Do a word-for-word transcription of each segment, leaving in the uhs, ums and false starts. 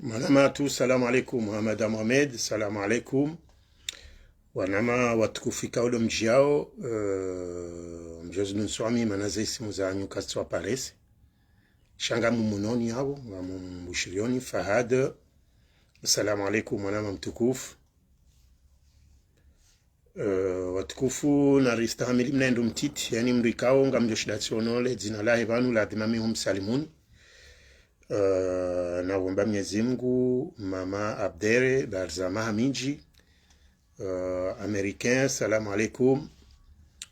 Mwanama tu, salamu alaikum. Muhammad Mohamed, salamu alaikum. Wanama watukufu ikao ndo mdjao, eh, mdjozi nunswami, mana ze isimu zanyu kazitsu aparece. Sha ngamumononi yapvo, ngamumbushirioni, Fahad. Assalamu alaikum, mwanama mtukufu. Eh, watukufu, naristahamili mna ndo mtiti, yaani mdru ikao ngamdjoshinda tsiono le dzina lahe pvanu, ladhima mi humsalimuni. Eh, navomba Mnyezi Mngu, mama Abdere, Barza Mahamidji, eh, Américain, salamu alaikum.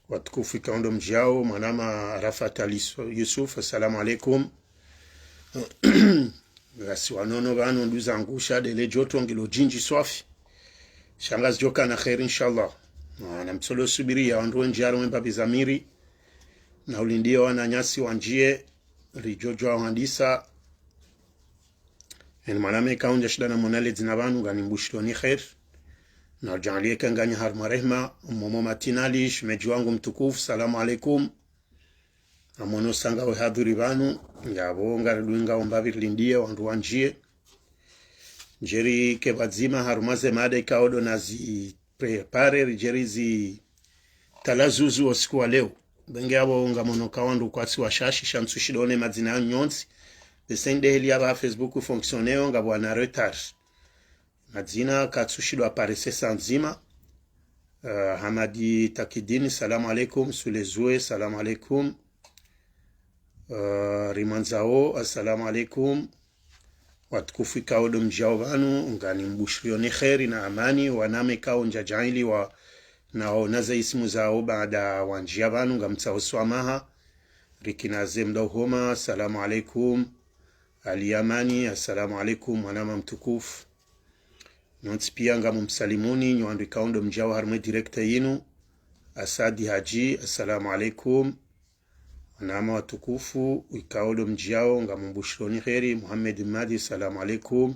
Watukufu ikao ndo mdjao, mwanama Arafat Ali Su-, Yusuf, assalamu alaikum. Ngasi wanono pvanu nduzangu, sha ndele djoto ngilo djindji swafi. Sha ngazidjoka na kheri, inshallah. Na, namtsolo subiri ya wandru wendji harumwa mbapvi za miri. Na ulindiye wananyasi wandjiye, ridjodjo wahandisa. Eni mwanama ikao ndjashinda namona le dzina pvanu, nganimbushirioni kheri. Na udjaanliye ke nganyi harumwa rehma, momo matinali, shemedji wangu mtukufu, salamu alaikum. Amono sanga we hadhuri pvanu, yapvo ngaridunga ombapvi rilindiye wandru wandjiye. Ndjeri ke pvadzima harumwa ze mada ikao ndo nazi préparé, ridjeri zitalazuzu osiku wa leo. Benge yapvo ngamono ka wandru kwatsi washashi, sha ntsushindo ne madzina yanyu nyontsi. Bese ndeheli yapva Facebook fonctionnéo, ngapvo wana retard. Madzina katsushindo aparece sa ndzima. Eh, Hamadi Takidini, salamu alaikum. Sulezue, salamu alaikum. Eh, Rimwandzao, assalamu alaikum. Watukufu ikao ndo mdjao pvanu, nganimbushirioni kheri na amani, wanama ikao ndjadjaanliwa naona ze isimu zao baada wandjia pvanu, ngamtsao swamaha. Rikina ze mda uhoma, assalamu alaikum. Ali Amani, assalamu alaikum, mwanama mtukufu. Nyontsi pia ngamumsalimuni, nyi wandru ikao ndo mdjao harumwa direct yinu. Asadi Haji, assalamu alaikum. Wanama watukufu, ikao ndo mdjao, ngamumbushirioni kheri. Muhammad Madi, salamu alaikum.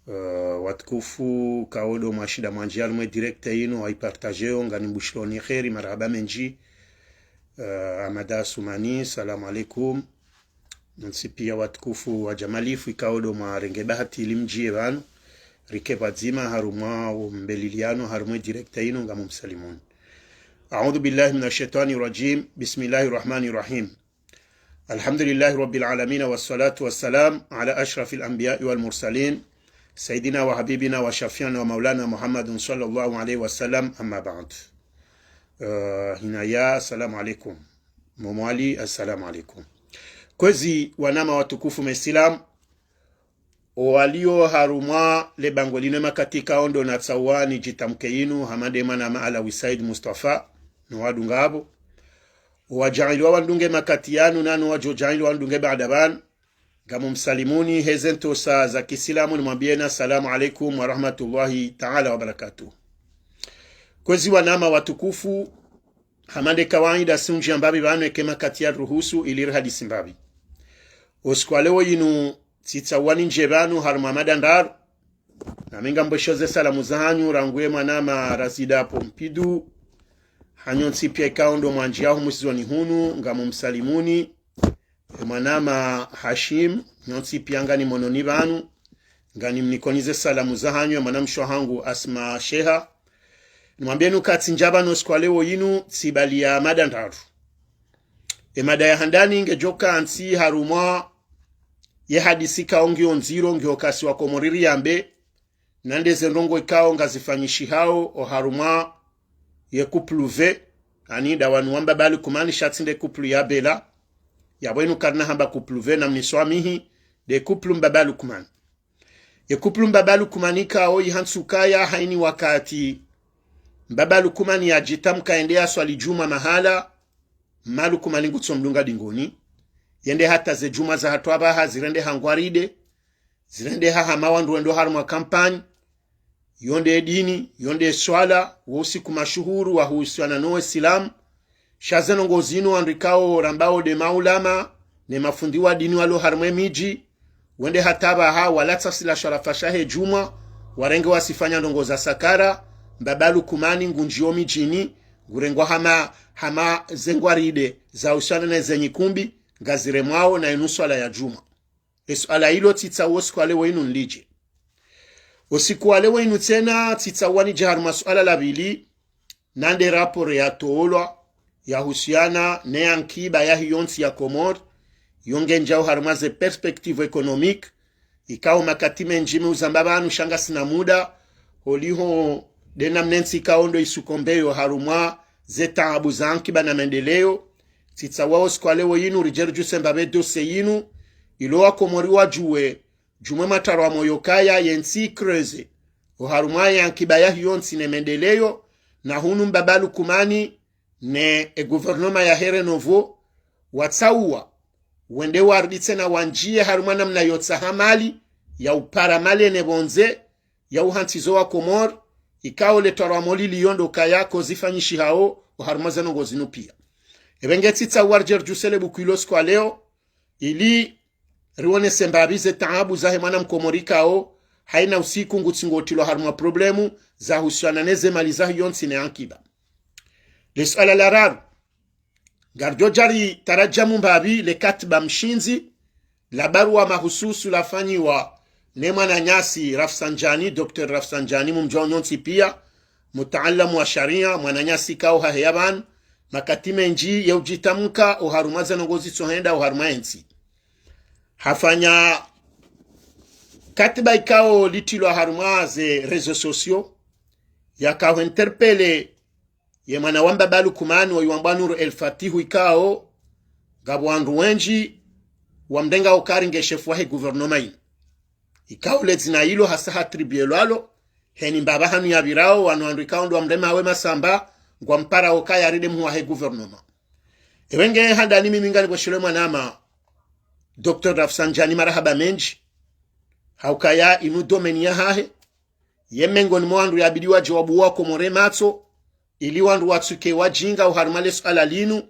Eh, watukufu, ikao ndo mwashinda mwandjia harumwa direct yinu, waipartageo, nganimbushirioni kheri, marahaba mendji. Eh, Amada Sumani, salamu alaikum. Nyontsi pia watukufu wa djamalifu, ikao ndo mwarenge bahati ili mdjiye pvanu, rike pvadzima harumwa wo mbeliliano, harumwa direct yinu, ngamumsalimuni. أعوذ بالله من الشيطان الرجيم. بسم الله الرحمن الرحيم. الحمد لله رب العالمين، والصلاة والسلام على أشرف الأنبياء والمرسلين، سيدنا وحبيبنا وشفيعنا ومولانا محمد صلى الله عليه وسلم، أما بعد. Eh, Hinaya, assalamu alaikum. Momo Ali, assalamu alaikum. Kwezi wanama watukufu mesilamu, owalio harumwa le bango linu makati ikao ndo natsawa nidjitamke yinu, hama nde mwanama Alawi Said Mustafa, no wadunga apvo. Owadjaanliwa wandunge makati yanu, nano wadjodjaanliwa wandunge baada pvanu. Ngamumsalimuni heze ntrosa za kisilamu, nimwambieni assalamu alaikum wa rahmatullahi taala wa barakatuh. Kwezi wanama watukufu, hama nde kawaida, sindjia mbapvi pvanu eka makati yaruhusu ili rihadisi mbapvi. Osiku wa leo yinu, tsitsawa nindjie pvanu harumwa mada ndraru. Nami ngambwesho ze salamu zahanyu, rangu ye mwanama Razida Pompidou. Ha nyontsi pia ikao ndo mwandjia hu musizoni hunu, ngamumsalimuni. E mwanama Hashim, nyontsi pia nganimononi pvanu, nganimnikoni ze salamu zahanyu, e mwanamshe wahangu Asma Sheha. Nimwambieni uka tsindjia pvanu osiku wa leo yinu, tsibaliya mada ndraru. E mada ya handani ngedjoka ntsi harumwa ye hadisi ikao ngiyo ndziro, ngiyo kasi wa Komori riyambe, na nde ze ndrongoo ikao ngazifanyishihao oharumwa ye couple V, yaani nda wanu wa Mbaba Lukumani sha tsi nde couple ya Bela. Yapvo yinu karina hamba couple V, namniswamihi, nde couple Mbaba Lukumani. Ye couple Mbaba Lukumani ikao yihantsi ukaya ha yini wakati Mbaba Lukumani yadjitamka yende yaswali djumwa mahala, mma Lukumani ngutso mdunga dingoni, yende hata ze djumwa zahatru apvaha zirende ha Ngwaride, zirende ha hama wandru wendo harumwa kampanyi, yo nde dini, yo nde swala, wo usiku mashuhuru wa huhusiana no Usilamu. Sha ze ndrongoo zinu wandru ikao rambao nde maulama, ne mafundi wa dini walo harumwa emidji, wende hata apvaha walatsa sila sharafa shahe djumwa, warenge wasifanya ndrongoo za sakara, Mbaba Lukumani ngundjio midjini, ngurengwa hama, hama ze Ngwaride, za uhusiana ne ze nyikumbi, ngaziremwao na inu swala ya djumwa. Esuala ilo tsitsaha usiku wa leo inu nilidje. Usiku wa leo inu tsena tsitsaha nidje harumwa suala la pvili, nande rapport yatolwa yahusiana ne ankiba yahe yontsi ya Komori, yo ngendjao harumwa ze perspective économique, ikao makati mendji mi uzamba pvanu sha ngasina muda, holiho de namna entsi ikao ndo isukombeyo harumwa ze taabu za ankiba na mendeleo. Tsitsaha usiku wa leo inu ridje ridjuse mbapvi dossier yinu, ilo wa Komori wadjuwe, djumwa matarwa moyo kaya yentsi creuse oharumwa ye ankiba yahe yontsi ne mendeleo, na hunu mbaba Lukumani ne e gouvernement yahe Renouveau watsaha wende warudi tsena wandjiye harumwa namna yotsaha mali, ya upara mali ne pvondze, ya uhantsizo wa Komori, ikao le tarwa moli liyo ndo kaya ko zifanyishihao oharumwa ze ndrongoo zinu pia. Epvenge tsitsaha ridje ridjuse le buku ilo usiku wa leo, ili riwonese mbapvi ze taabu zahe mwana mkomori ikao, haina usiku ngutsingo utilwa harumwa problemu zahusiana ne ze mali zahe yontsi ne ankiba. Le suala la raru, ngaridjo dja ritarajamu mbapvi le katiba mshindzi, la baruwa mahususu lafanyiwa ne mwananyasi Rafsanjani, Docteur Rafsanjani, mumdjuao nyontsi pia, mutaalamu wa sharia, mwananyasi ikao haheya pvanu, makati mendji ye udjitamka oharumwa ze ndrongoo zitsohenda oharumwa entsi. Hafanya katiba ikao litilwa harumwa ze réseaux sociaux, yakao interpellé ye mwana wa mbaba Lukumani, oyu wambwa Nour El Fatihu, ikao ngapvo wandru wendji wamrenga ukaya nge shefu wahe gouvernement inu. Ikao le dzina ilo hasa hatribuélwa lo, heni mbapvi hanu yapvirao, wanu wandru ikao ndo wamrema we masamba, ngwamparao ukaya ride mhuu wahe gouvernement. Epvenge handani mimi nganipvoshelwe mwanama Docteur Rafsanjani marahaba mendji, ha ukaya inu domaine yahahe, ye mengoni mwa wandru yabidi wadje wabuwe Komori matso, ili wandru watsuke wadjinga oharumwa le suala linu,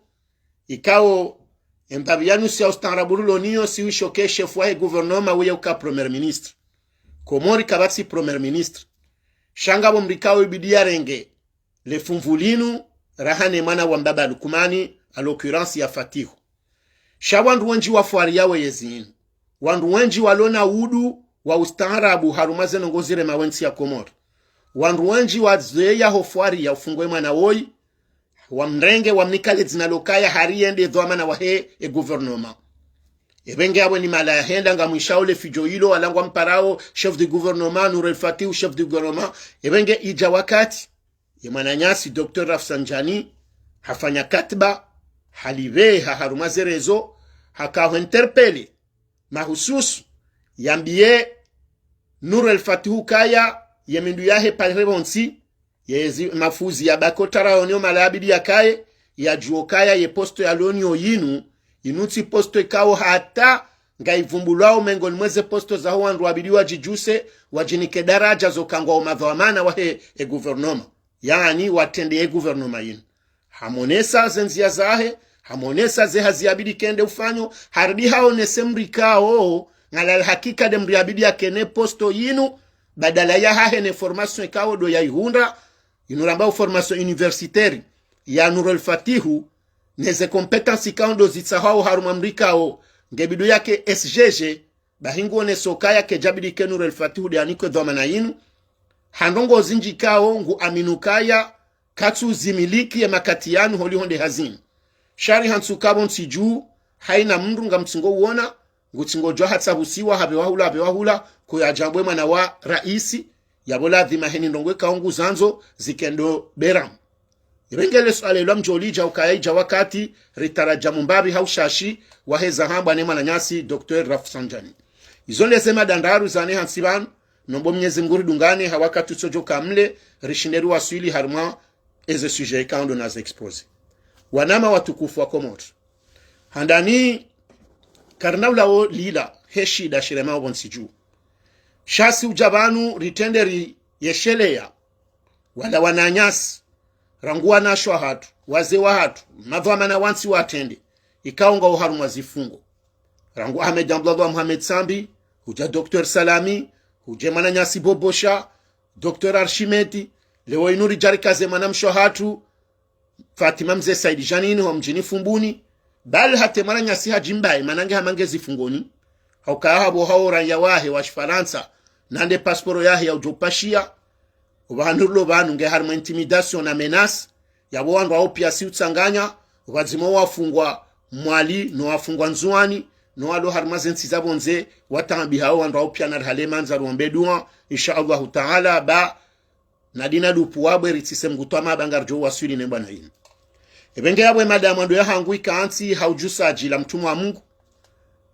ikao embapvi ya nusu ya ustaarabu rilo nayo si wisho ke shefu wahe gouvernement wiye uka premier ministre. Komori kapvatsi premier ministre. Sha ngapvo mdru ikao ibidi yarenge le funvu linu, raha ne mwana wa mbaba Lukumani, à l'occurrence ya Fatihu. Sha wandru wendji wafwariya weye zinu. Wandru wendji walona udu wa ustaarabu harumwa ze ndrongoo zirema wentsi ya Komori. Wandru wendji wazeya hofwariya ufungwe mwana woyi, wamrenge, wamnika le dzina lo ukaya hari yende dhwamana wahe e gouvernement. Epvenge apvo ni mahala yahenda ngamwishao le fidjo ilo, wala ngwamparao chef du gouvernement, Nour El Fatihu chef du gouvernement. Epvenge idja wakati ye mwananyasi Docteur Rafsanjani hafanya katiba, halipveha harumwa ze réseaux, hakao interpellé mahususu, yambiye Nour El Fatihu ukaya ye mindru yahe pare pvontsi, yezi mafuzi yabaki otarayoni omahala yabidi yakaye, yadjuwe ukaya ye poste yalo nayo yinu, inu tsi poste ikao hata ngaivumbulwao mengoni mwa ze poste zaho wandru wabidi wadjidjuse, wadjinike daraja zo uka ngwao madhwamana wahe e gouvernement, yaani watrende ye gouvernement yinu. Hamonesa ze ndziya zahe, hamonesa ze hazi yabidi kende ufanyo, harudi haonese mdru ikao, ngalal hakika de mdru yabidi yakene poste yinu, badala yahahe ne formation ikao ndo yaihundra, inu rambao formation universitaire ya Nour El Fatihu, ne ze compétence ikao ndo zitsahwao harumwa mdru ikao nge bidi yake S G G, bahi nguonesa ukaya kedjabidi ke Nour El Fatihu de anikwe dhwamana yinu, ha ndrongoo zindji ikao ngu amini ukaya katsu zimiliki ye makati yanu holiho nde hazini. Sha ri hantsu ukapvo ntsi dju, haina mdru ngamtsingo uona, ngutsingo djuwa hatsahusiwa, hapvewa hula, hapvewa hula, kuyadjambwe mwana wa raisi, yapvo ladhima heni ndrongoo ikao nguzandzo zikendo beramu. Epvenge le suala ilo ngamdjo lidja ukaya idja wakati ritarajamu mbapvi ha ushashi wahe zahambwa ne mwananyasi Docteur Rafsanjani. Izo nde ze mada ndraru zane hantsi pvanu, nomba Mnyezi Mngu ridungane ha wakati utsodjo kamle, rishinde riwaswili harumwa eze sujet ikao ndo nazi exposé. Wanama watukufu wa Komori. Handani karina ulawo lila, he shida shirema opvo ntsi dju. Sha si udja pvanu ritrende riyesheleya wala wananyasi, rangu wanashe wahatru, wazee wahatru, madhwamana wantsi watrende, ikao ngwao harumwa zifungo. Rangu Ahmed Abdallah Mohamed Sambi, hudja Docteur Salami, hudje mwananyasi Bobosha, Docteur Archimète, leo inu ridja rikaze mwanamshe wahatru, Fatima Mze Said Janine, ho mdjini Fumbuni, bali hata mwananyasi Hadji Mbaye, mana nge hama nge zifungoni. Hauka yapvo hao raiya wahe wa Shifarantsa, nande pasiporo yahe ya udjo upashia. Opvahanu rilo pvanu nge harimwa intimidation na menace. Yapvo wandru wao pia si utsanganya, pvadzima wafungwa Mwali, no wafungwa Ndzuwani, no walo harimwa ze ntsi za pvondze, wataabihao wandru wao pia na rihale mandza riombe dua, insha Allahu Taala, ba, na dina dupu wabwe ritsise mgutwa mabanga ridjo waswili ne bwana yinu. Epvenge yapvo madamu ndo yahangu ikantsi ha udjusaji la mtumwa wa Mungu,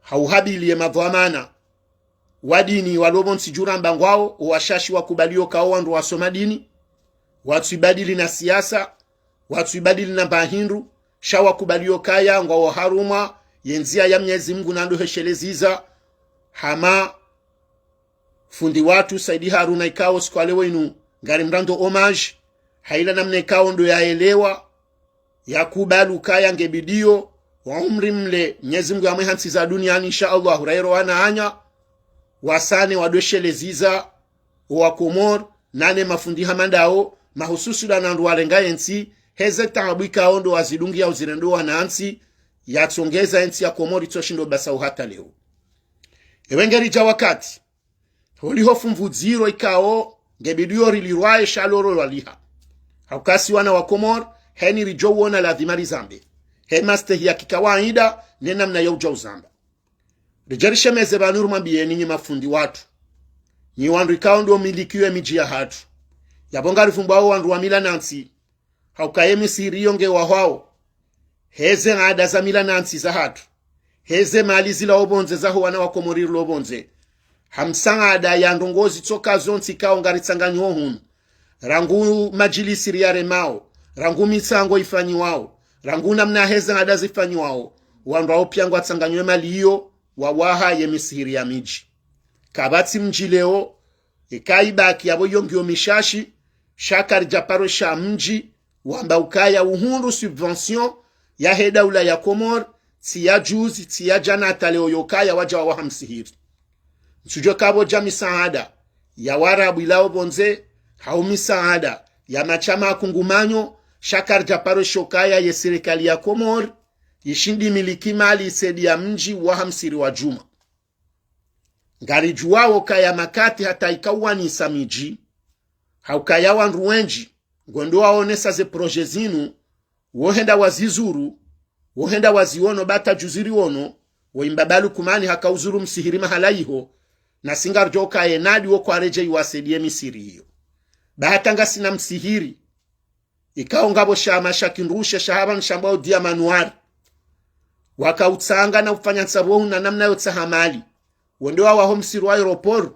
ha uhabiliye madhwamana wa dini walo pvontsi djuu ramba ngwao, owashashi wakubaliyo kao wandru wasoma dini, watsuibadili na siasa, watsuibadili na mbahindru, sha wakubaliyo kaya ngwao harumwa ye ndzia ya Mnyezi Mungu nando heshelezeza, hama fundi watru Saidi Haruna ikao siku ya leo inu ngarimrando hommage, ha ila namna ikao ndo yaelewa, yakubali ukaya nge bidiyo, wa umri mle, Mnyezi Mungu yamwe ha ntsi za duniani, insha Allah, rayiro wana anya, wasane wadweshelezeza, owa Komori, nane mafundi hama ndao, mahususu da na wandru warenga ye ntsi, heze taabu ikao ndo wazidungi ya uzirendo wanantsi, yatsongeza ye ntsi ya Komori tsoshindo basa uhata leo. Ewe ngeridja wakati, holiho fumvu dziro ikao, nge bidiyo rilirwaye sha loro lwaliha. Hauka si wana wa Komori, heni ridjo uona ladhima rizambe. He mastehi ya kikawaida, ne namna ya udja uzamba. Ridje rishemeze pvanu rimwambiyeni nyi mafundi watru. Nyi wandru ikao ndo milikiyo ye midji yahatru. Yapvo ngaripvumbwao wandru wa mila na ntsi. Hauka ye misihiri iyo nge wahwao. Heze ngada za mila na ntsi zahatru. Heze mali zilawao pvondze zaho wana wa Komori rilo pvondze. Ha msaada ya ndrongoo zitsoka zontsi ikao ngaritsanganyiwao hunu. Rangu madjilisi riyaremao. Rangu mitsango ifanyiwao. Rangu namna heze ngada zifanyiwao. Wandru wao pia ngwatsanganywe mali iyo, wawaha ye misihiri ya midji. Kapvatsi mdji leo, eka ibaki yapvo iyo ngiyo mishashi, sha karidja paro sha mdji, wamba ukaya uhundru subvention yahe daula ya Komori, tsi ya juzi, tsi ya djana hata leo yokaya wadja wawaha msihiri. Ntsudjo kapvo dja misaada ya Warabu ilawao pvondze, hau misaada ya mashama ya kungumanyo, sha karidja paro shokaya ye sirikali ya Komori, yishindi miliki mali isedi ya mdji waha msihiri wa djuma. Ngaridjuwao kaya makati hata ikauwanisa midji, hauka ya wandru wendji, ngwendo waonesa ze projet zinu, wohenda wazizuru, wohenda waziono bata djuziri ono, wo imbaba Lukumani haka uzuru msihiri mahala iho, na si ngaridjo kaye nadi wo kwaredjei wasedi ye misihiri iyo. Ba hata ngasina msihiri, ikao ngapvo shama sha kindrushe sha hapvanu shambwao Dia Manuari. Waka utsanga na ufanya ntsabuhu na namna yo tsaha mali. Wende wawaho msihiri wa aéroport,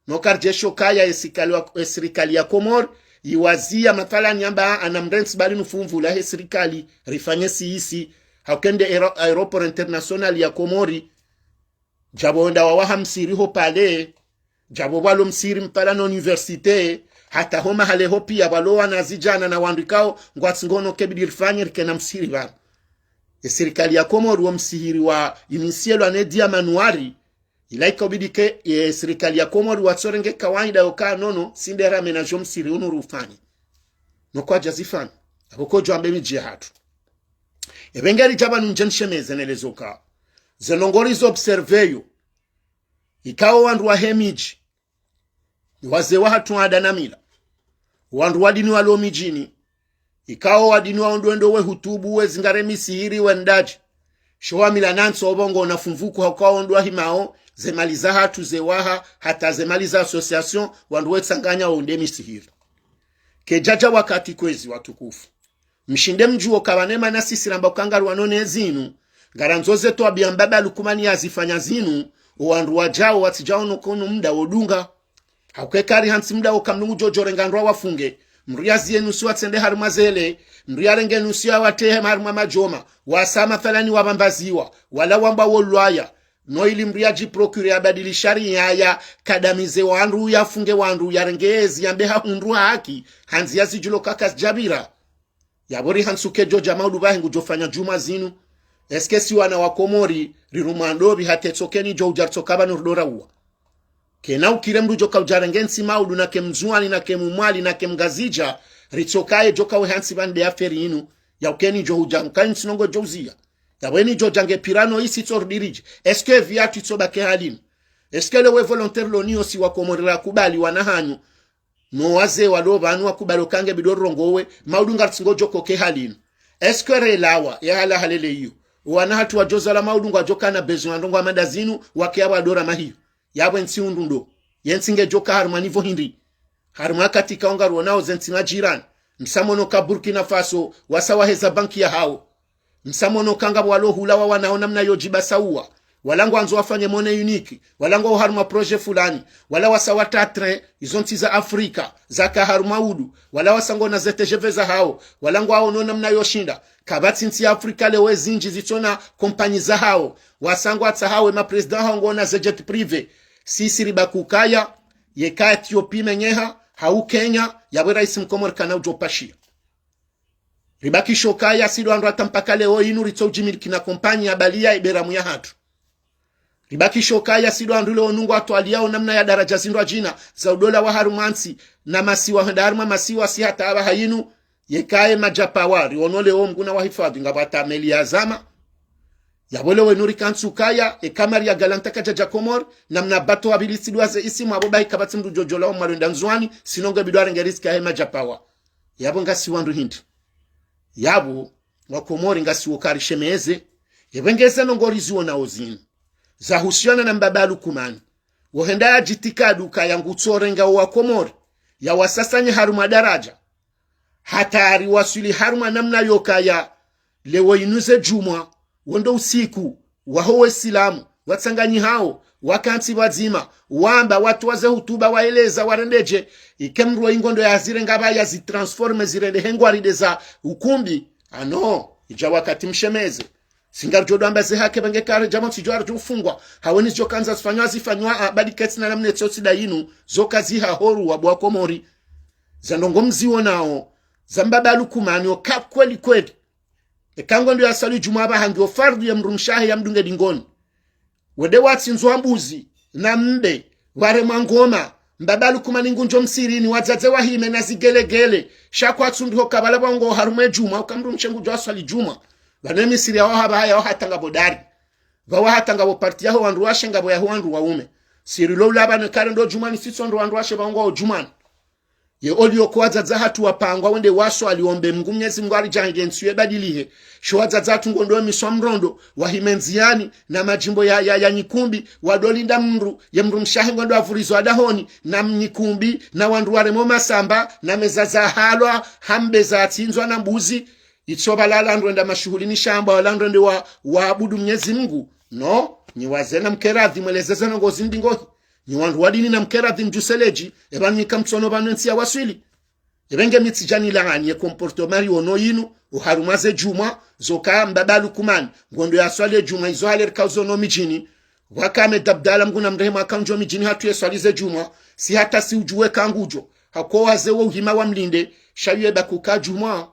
no karidje shokaya ye sirikali wa, ye sirikali ya Komori, iwaziya mathalani yamba ana mrentsi bali nufumvu la he sirikali, rifanye sisi, hauka nde aéro-, aéroport international ya Komori, djapvo wenda wawaha msihiri ho pale, djapvo pvwalo msihiri mpvala no université, hata ho mahala ho pia pvwalo wanazidjana na wandru ikao, ngwatsi ngono kebidi rifanye rikena msihiri pvanu. Ye sirikali ya Komori wo msihiri wa initielwa ne Dia Manuari, ila ikaubidi ke, ye sirikali ya Komori watsorenge kawaida yoka nono, si nde ramenajo msihiri unu rufanye. No kwadja zifanya. Apvo kodjo ambe midji yahatru. Epvenge ridja pvanu ndje nishemeze nelezo ka. Ze ndrongoo rizo observeyo. Ikao wandru wahe midji. Wazee wahatru ada na mila. Wandru wa dini walo midjini. Ikao wa dini wao ndo wendo we hutubu, we zingare misihiri, we ndadji. Sho wa mila na ntsi opvo ngwona fumvuku hauka wao ndo wahimao, ze mali zahatru ze waha, hata ze mali za association, wandru wetsanganya wao nde misihiri. Kedjadja wakati kwezi watukufu. Mshinde mdjuwo kapvane mana sisi ramba uka ngariwanao ne zinu. Ngarandzo ze twabiya mbaba Lukumani yazifanya zinu, owandru wadjao watsidjao no kono mda wodunga. Hauka eka rihantsi mda woka mlungu djodjo renga ndrwa wafunge. Mdru yaziye nusu watsende harimwa zele, mdru yarenge nusu yawatehe harimwa madjoma, wasa mathalani wapvambaziwa, wala wamba wolwaya, no ili mdru yadjiprocure yabadili sharia yakadamize wandru, yafunge wandru, yarenge ezi yambe hahundru haki, handzi yazidjulo kaka zidjapvira. Yapvo rihantsi uka djodja maudu pvahe ngudjofanya djumwa zinu. Est-ce que si wana wa Komori, rirumwa ndopvi hata etsokeni djo udja ritsoka pvanu ridorauwa. Kena ukire mdru djoka udjarenge ntsi maudu nake Mndzuwani, nake Mmwali, nake Mngazidja, ritsokaye djoka we hantsi pvanu nde affaire inu, ya ukeni djo udja, nkayi ntsi nongo djo uziya. Yapvo eni djo djange pvirano isi tso rudiriji. Est-ce que viatu itso bake halinu? Est-ce que le we volontaire l'ONU aussi wa Komori rakubali wana hanyu, no wazee walo pvanu wakubali uka nge bidi rirongowe, maudu ngaritsingodjo koke hali inu? Est-ce que relawa ye hala halele iyo, wana hatru wadjo zalwa maudu ngwadjo kana besoin ndrongo hama ndazinu, wake yapvo adora mahiyo? Yapvo entsi undru ndo, yentsi ngedjo ka harumwa niveau hindri? Harumwa wakati kao ngarionao zentsi majirani, msamono ka Burkina Faso, wasa waheza banki yahawo. Msamono ka ngapvo walo hula wa wanao namna yo djibasauwa. Wala ngwandzo wafanye monnaie unique. Wala ngwao harumwa projet fulani. Wala wasa watra train, izo ntsi za Afrika, zaka harumwa udu. Wala wasa ngwao na ze T G V zahawo. Wala ngwaono namna yo shinda. Kapvatsi ntsi ya Afrika leo zindji zitsona kompanyi zahawo. Wasa ngwatsahawo, ma président hawo ngwao na ze jet privé. Sisi ribaki ukaya, yeka Ethiopie imenyeha, hau Kenya, yapvo raisi mkomori kana udjo pashia. Ribakishe ukaya si ndo wandru hata mpaka leo inu ritso udjimiliki na kompanyi ya baliya iberamu yahatru. Ribakishe ukaya si ndo wandru leo nungu watwaliyao namna ya daraja zindru adjina za udola wa harumwa ntsi na masiwa hwenda harumwa masiwa si hata apvaha inu, yeka ye madjapawa riono leo Mngu na wahifadhi ngapvo hata meli yazama. Yapvo leo inu rikantsi ukaya, eka Maria Galanta kadjadja Komori, namna bato wapvili tsi ndo waze isimu apvo bahi kapvatsi mndru djodjola wa mwalo enda Ndzuwani, sinon nge bidi arenge risiki yahe madjapawa. Yapvo ngasi wandru hindri? Yapvo, wa Komori ngasi wo karishemeze, epvo ngeze ndrongo rizionao zinu zahusiana na mbaba Lukumani, wo henda ya djitikadi ukaya ngutsorenga wa Komori, ya wasasanye harumwa daraja, hata ari waswili harumwa namna yokaya, leo inu ze djumwa, wo ndo usiku waho wesilamu, watsanganyihao, wakantsi pvwadzima, wamba, watowa ze hutuba, waeleza, warendedje, ike mndru wa ingondo yazirenga pvaya zitransforme zirendehe ngwaride za ukumbi. Ano, idja wakati mshemeze. Si ngaridjo ndo amba ze haki pvenge kare djamwa ntsi djo aridjo ufungwa. Haweni zidjo kandza zifanywa zifanywa, a, badi ketsi na namna tsotsi nda inu, zo kaziha horu wa bwa Komori. Za ndrongo mzionao, za mbaba Lukumani, oka kweli kweli. Eka ngondo ya swali djumwa apvaha ngiyo fardhu ya mdrumshe wahe ya mdunge dingoni. Wende watsindzwa mbuzi, na mbe, waremwa ngoma, mbaba Lukumani ngundjo msirini, wadzadze wahime na zigelegele, sha kwatsu ndriho kabala pvwa ngo harumwa e djumwa, uka mdrumshe ngudjo aswali djumwa. Pvanu e misiri yawo hapvaha yawo hata ngapvo dari. Pvawo hata ngapvo parti yaho wandru washe ngapvo yaho wandru waume. Siri lo ula pvanu kare ndo djumwani sitso ndo wandru washe pvawo ngwao djumwani. Ye oliyo ko wadzadze hatru wapangwa wende waswali wombe Mngu Mnyezi Mngu aridjaange ntsi ye badilihe. Sho wadzadze hatru ngondo miswa mrondo, wahime ndziyani, na madjimbo ya, ya, ya nyikumbi, wadolinda mndru, ye mdrumshe wahe ngondo avurizo adahoni, na mnyikumbi, na wandru waremo masamba, na meza za halwa, ha mbe zatsindzwa na mbuzi, itso pvala wala ndrwenda mashuhulini shamba wala ndrwende wa, waabudu Mnyezi Mngu. No, nyi wazee na mkeradhi mwelezeze ndrongo zindingohi. Nyi wandru wa dini na mkeradhi mdjuseledji, epva nyi kamtsono pvanu entsi ya waswili. Epve nge mi tsidjani laani ye comportement riono yinu, oharumwa ze djumwa, zoka mbaba Lukumani, ngondo ya swali e djumwa izo hale rikao zono midjini. Pvwaka Ahmed Abdallah Mngu na mrehemu akaundjo midjini hatru ye swali ze djumwa, si hata si udjuwe kangudjo, hako wazee wo uhima wamlinde, sha yuye bakuka djumwa.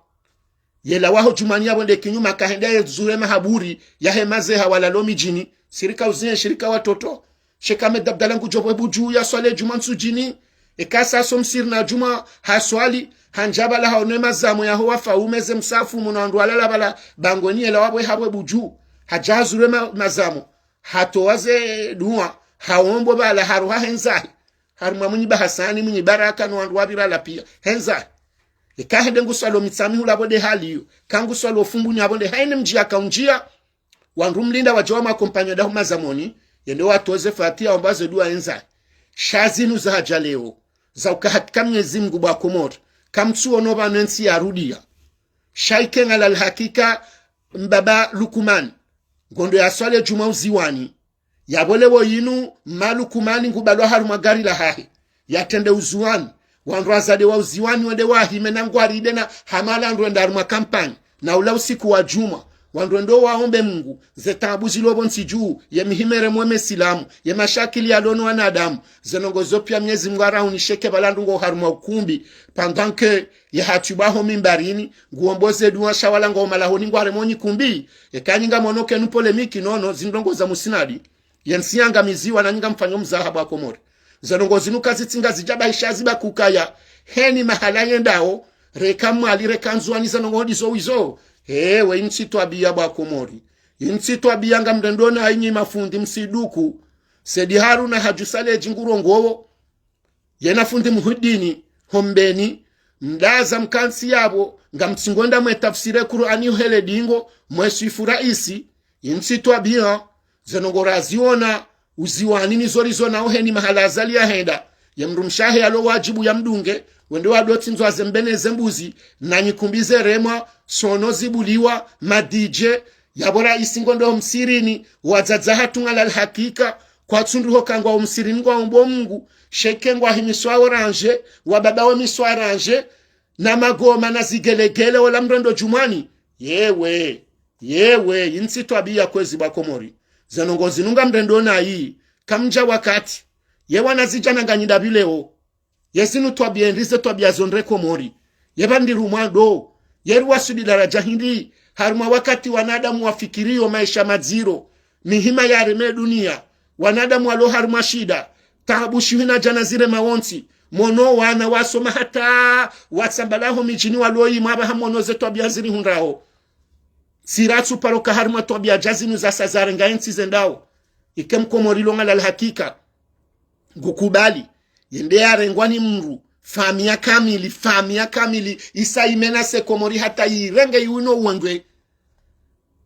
Yela waho djumwani yapvo nde kinyume kahenda ye zure mahaburi, yahe mazee ha walalo midjini, sirika uziye shirika watoto. Sheikh Ahmed Abdallah ngudjo pvwe budju ya swali djumwa ntsudjini. Eka sa so msiri na djumwa ha swali, handja pvala haone mazamo yaho wafaume ze msafu muna wandru walala pvala bangweni yela wapvwe hapvwe budju. Hadja hazure ma, mazamo. Hatowa ze dua, haombo pvala haruha hendzahi. Harumwa Mwinyi Bahasani, Mwinyi Baraka, no wandru wapvi pvala pia. Hendzahi. Eka hende nguswalo Mitsamihuli apvo nde hali iyo. Ka nguswalo Fumbuni apvo nde haine mdji yakaundjia. Wandru mlinda wadja wa makompanyo dahu mazamoni, yende watoze fatiha wamba ze dua hendzahi. Sha zinu za hadja leo, za uka hakika Mnyezi Mngu bwa Komori, kamtsuono pvanu entsi yarudia. Sha ike ngala lhakika mbaba Lukumani, ngondo ya swali e djumwa uziwani. Yapvo leo yinu, mma Lukumani ngubalwa harumwa gari lahahe, yatrende uziwani. Wandru wazade wa uziwani wende wahime na ngwaride na hama wala ndrwenda harumwa kampanyi. Na ula usiku wa djumwa, wandru wende waombe Mngu, ze taabu zilo pvo ntsi dju, ye mihimere mwe mesilamu, ye mashakili yalo no wanadamu, ze ndrongo zo pia Mnyezi Mngu araunishe ke pvala ndrungo harumwa ukumbi, pendant que ye hatwibwa ho mimbarini, nguombo ze dua sha wala ngwao malahoni ngwaremo nyikumbi. Eka nyi ngamono ke nu polémique nono, zindrongo za musinadi. Ye ntsi yangamiziwa na nyi ngamfanyo mzaha bwa Komori. Ze ndrongo zinu kazitsi ngazidja bahisha ziba kukaya. Heni mahala yendao, reka Mwali, reka Ndzuwani ze ndrongo ndizo wizo. Ewe, intsi twabia bwa Komori. Intsi twabia ngamrendo na inyi mafundi msiduku. Said Haruna Hadju Salehi ngurongowo, yena fundi Muhidini, ho Mbeni, mdaza mkantsi yapvo, ngamtsingo nda mwetafsiri Kur'ani uhele dingo, mweswifu raisi, yintsi twabiya, ze ndrongo raziona, uziwani nizo rizona oheni mahala Azali yahenda, ye mdrumshe wahe yalo wadjibu yamdunge, wende wado tsindzwa ze mbe ne ze mbuzi, na nyikumbi zeremwa, sono zibuliwa, ma D J, yapvo raisi ngondo msirini, wadzadze hatru ngalal hakika, kwatsu ndru ho ka ngwao msirini ngwaombo Mungu, sheke ngwahimiswa orange, wababa wamiswa orange, na magoma na zigelegele ola mrendo djumwani. Yewe, yewe, yintsi twabiya kwezi bo Wakomori. Ze ndrongo zinu ngamrendo nayi, kamdja wakati. Ye wanazidjana nganyi ndapvi leo. Ye zinu twabiya ndri ze twabiya zo ndre Komori. Ye pvandru mwando. Ye riwaswili daradja hindri. Harumwa wakati wanadamu wafikiriyo maesha madziro. Mihima yareme duniya. Wanadamu walo harumwa shida. Taabu shihwi na djana zirema wontsi. Mono wana wasoma hata watsambala ho midjini walo yimwa apvaha mono ze twabiya zirihundrao. Tsi ratsu paro ka harumwa twabiya dja zinu zasa zarenga yentsi zendao. Ike Mkomori lo ngalal hakika. Ngukubali. Yende yarengwa ni mdru. Famiya kamili, famiya kamili. Isa imena se Komori hata yirenge yiwino wengwe.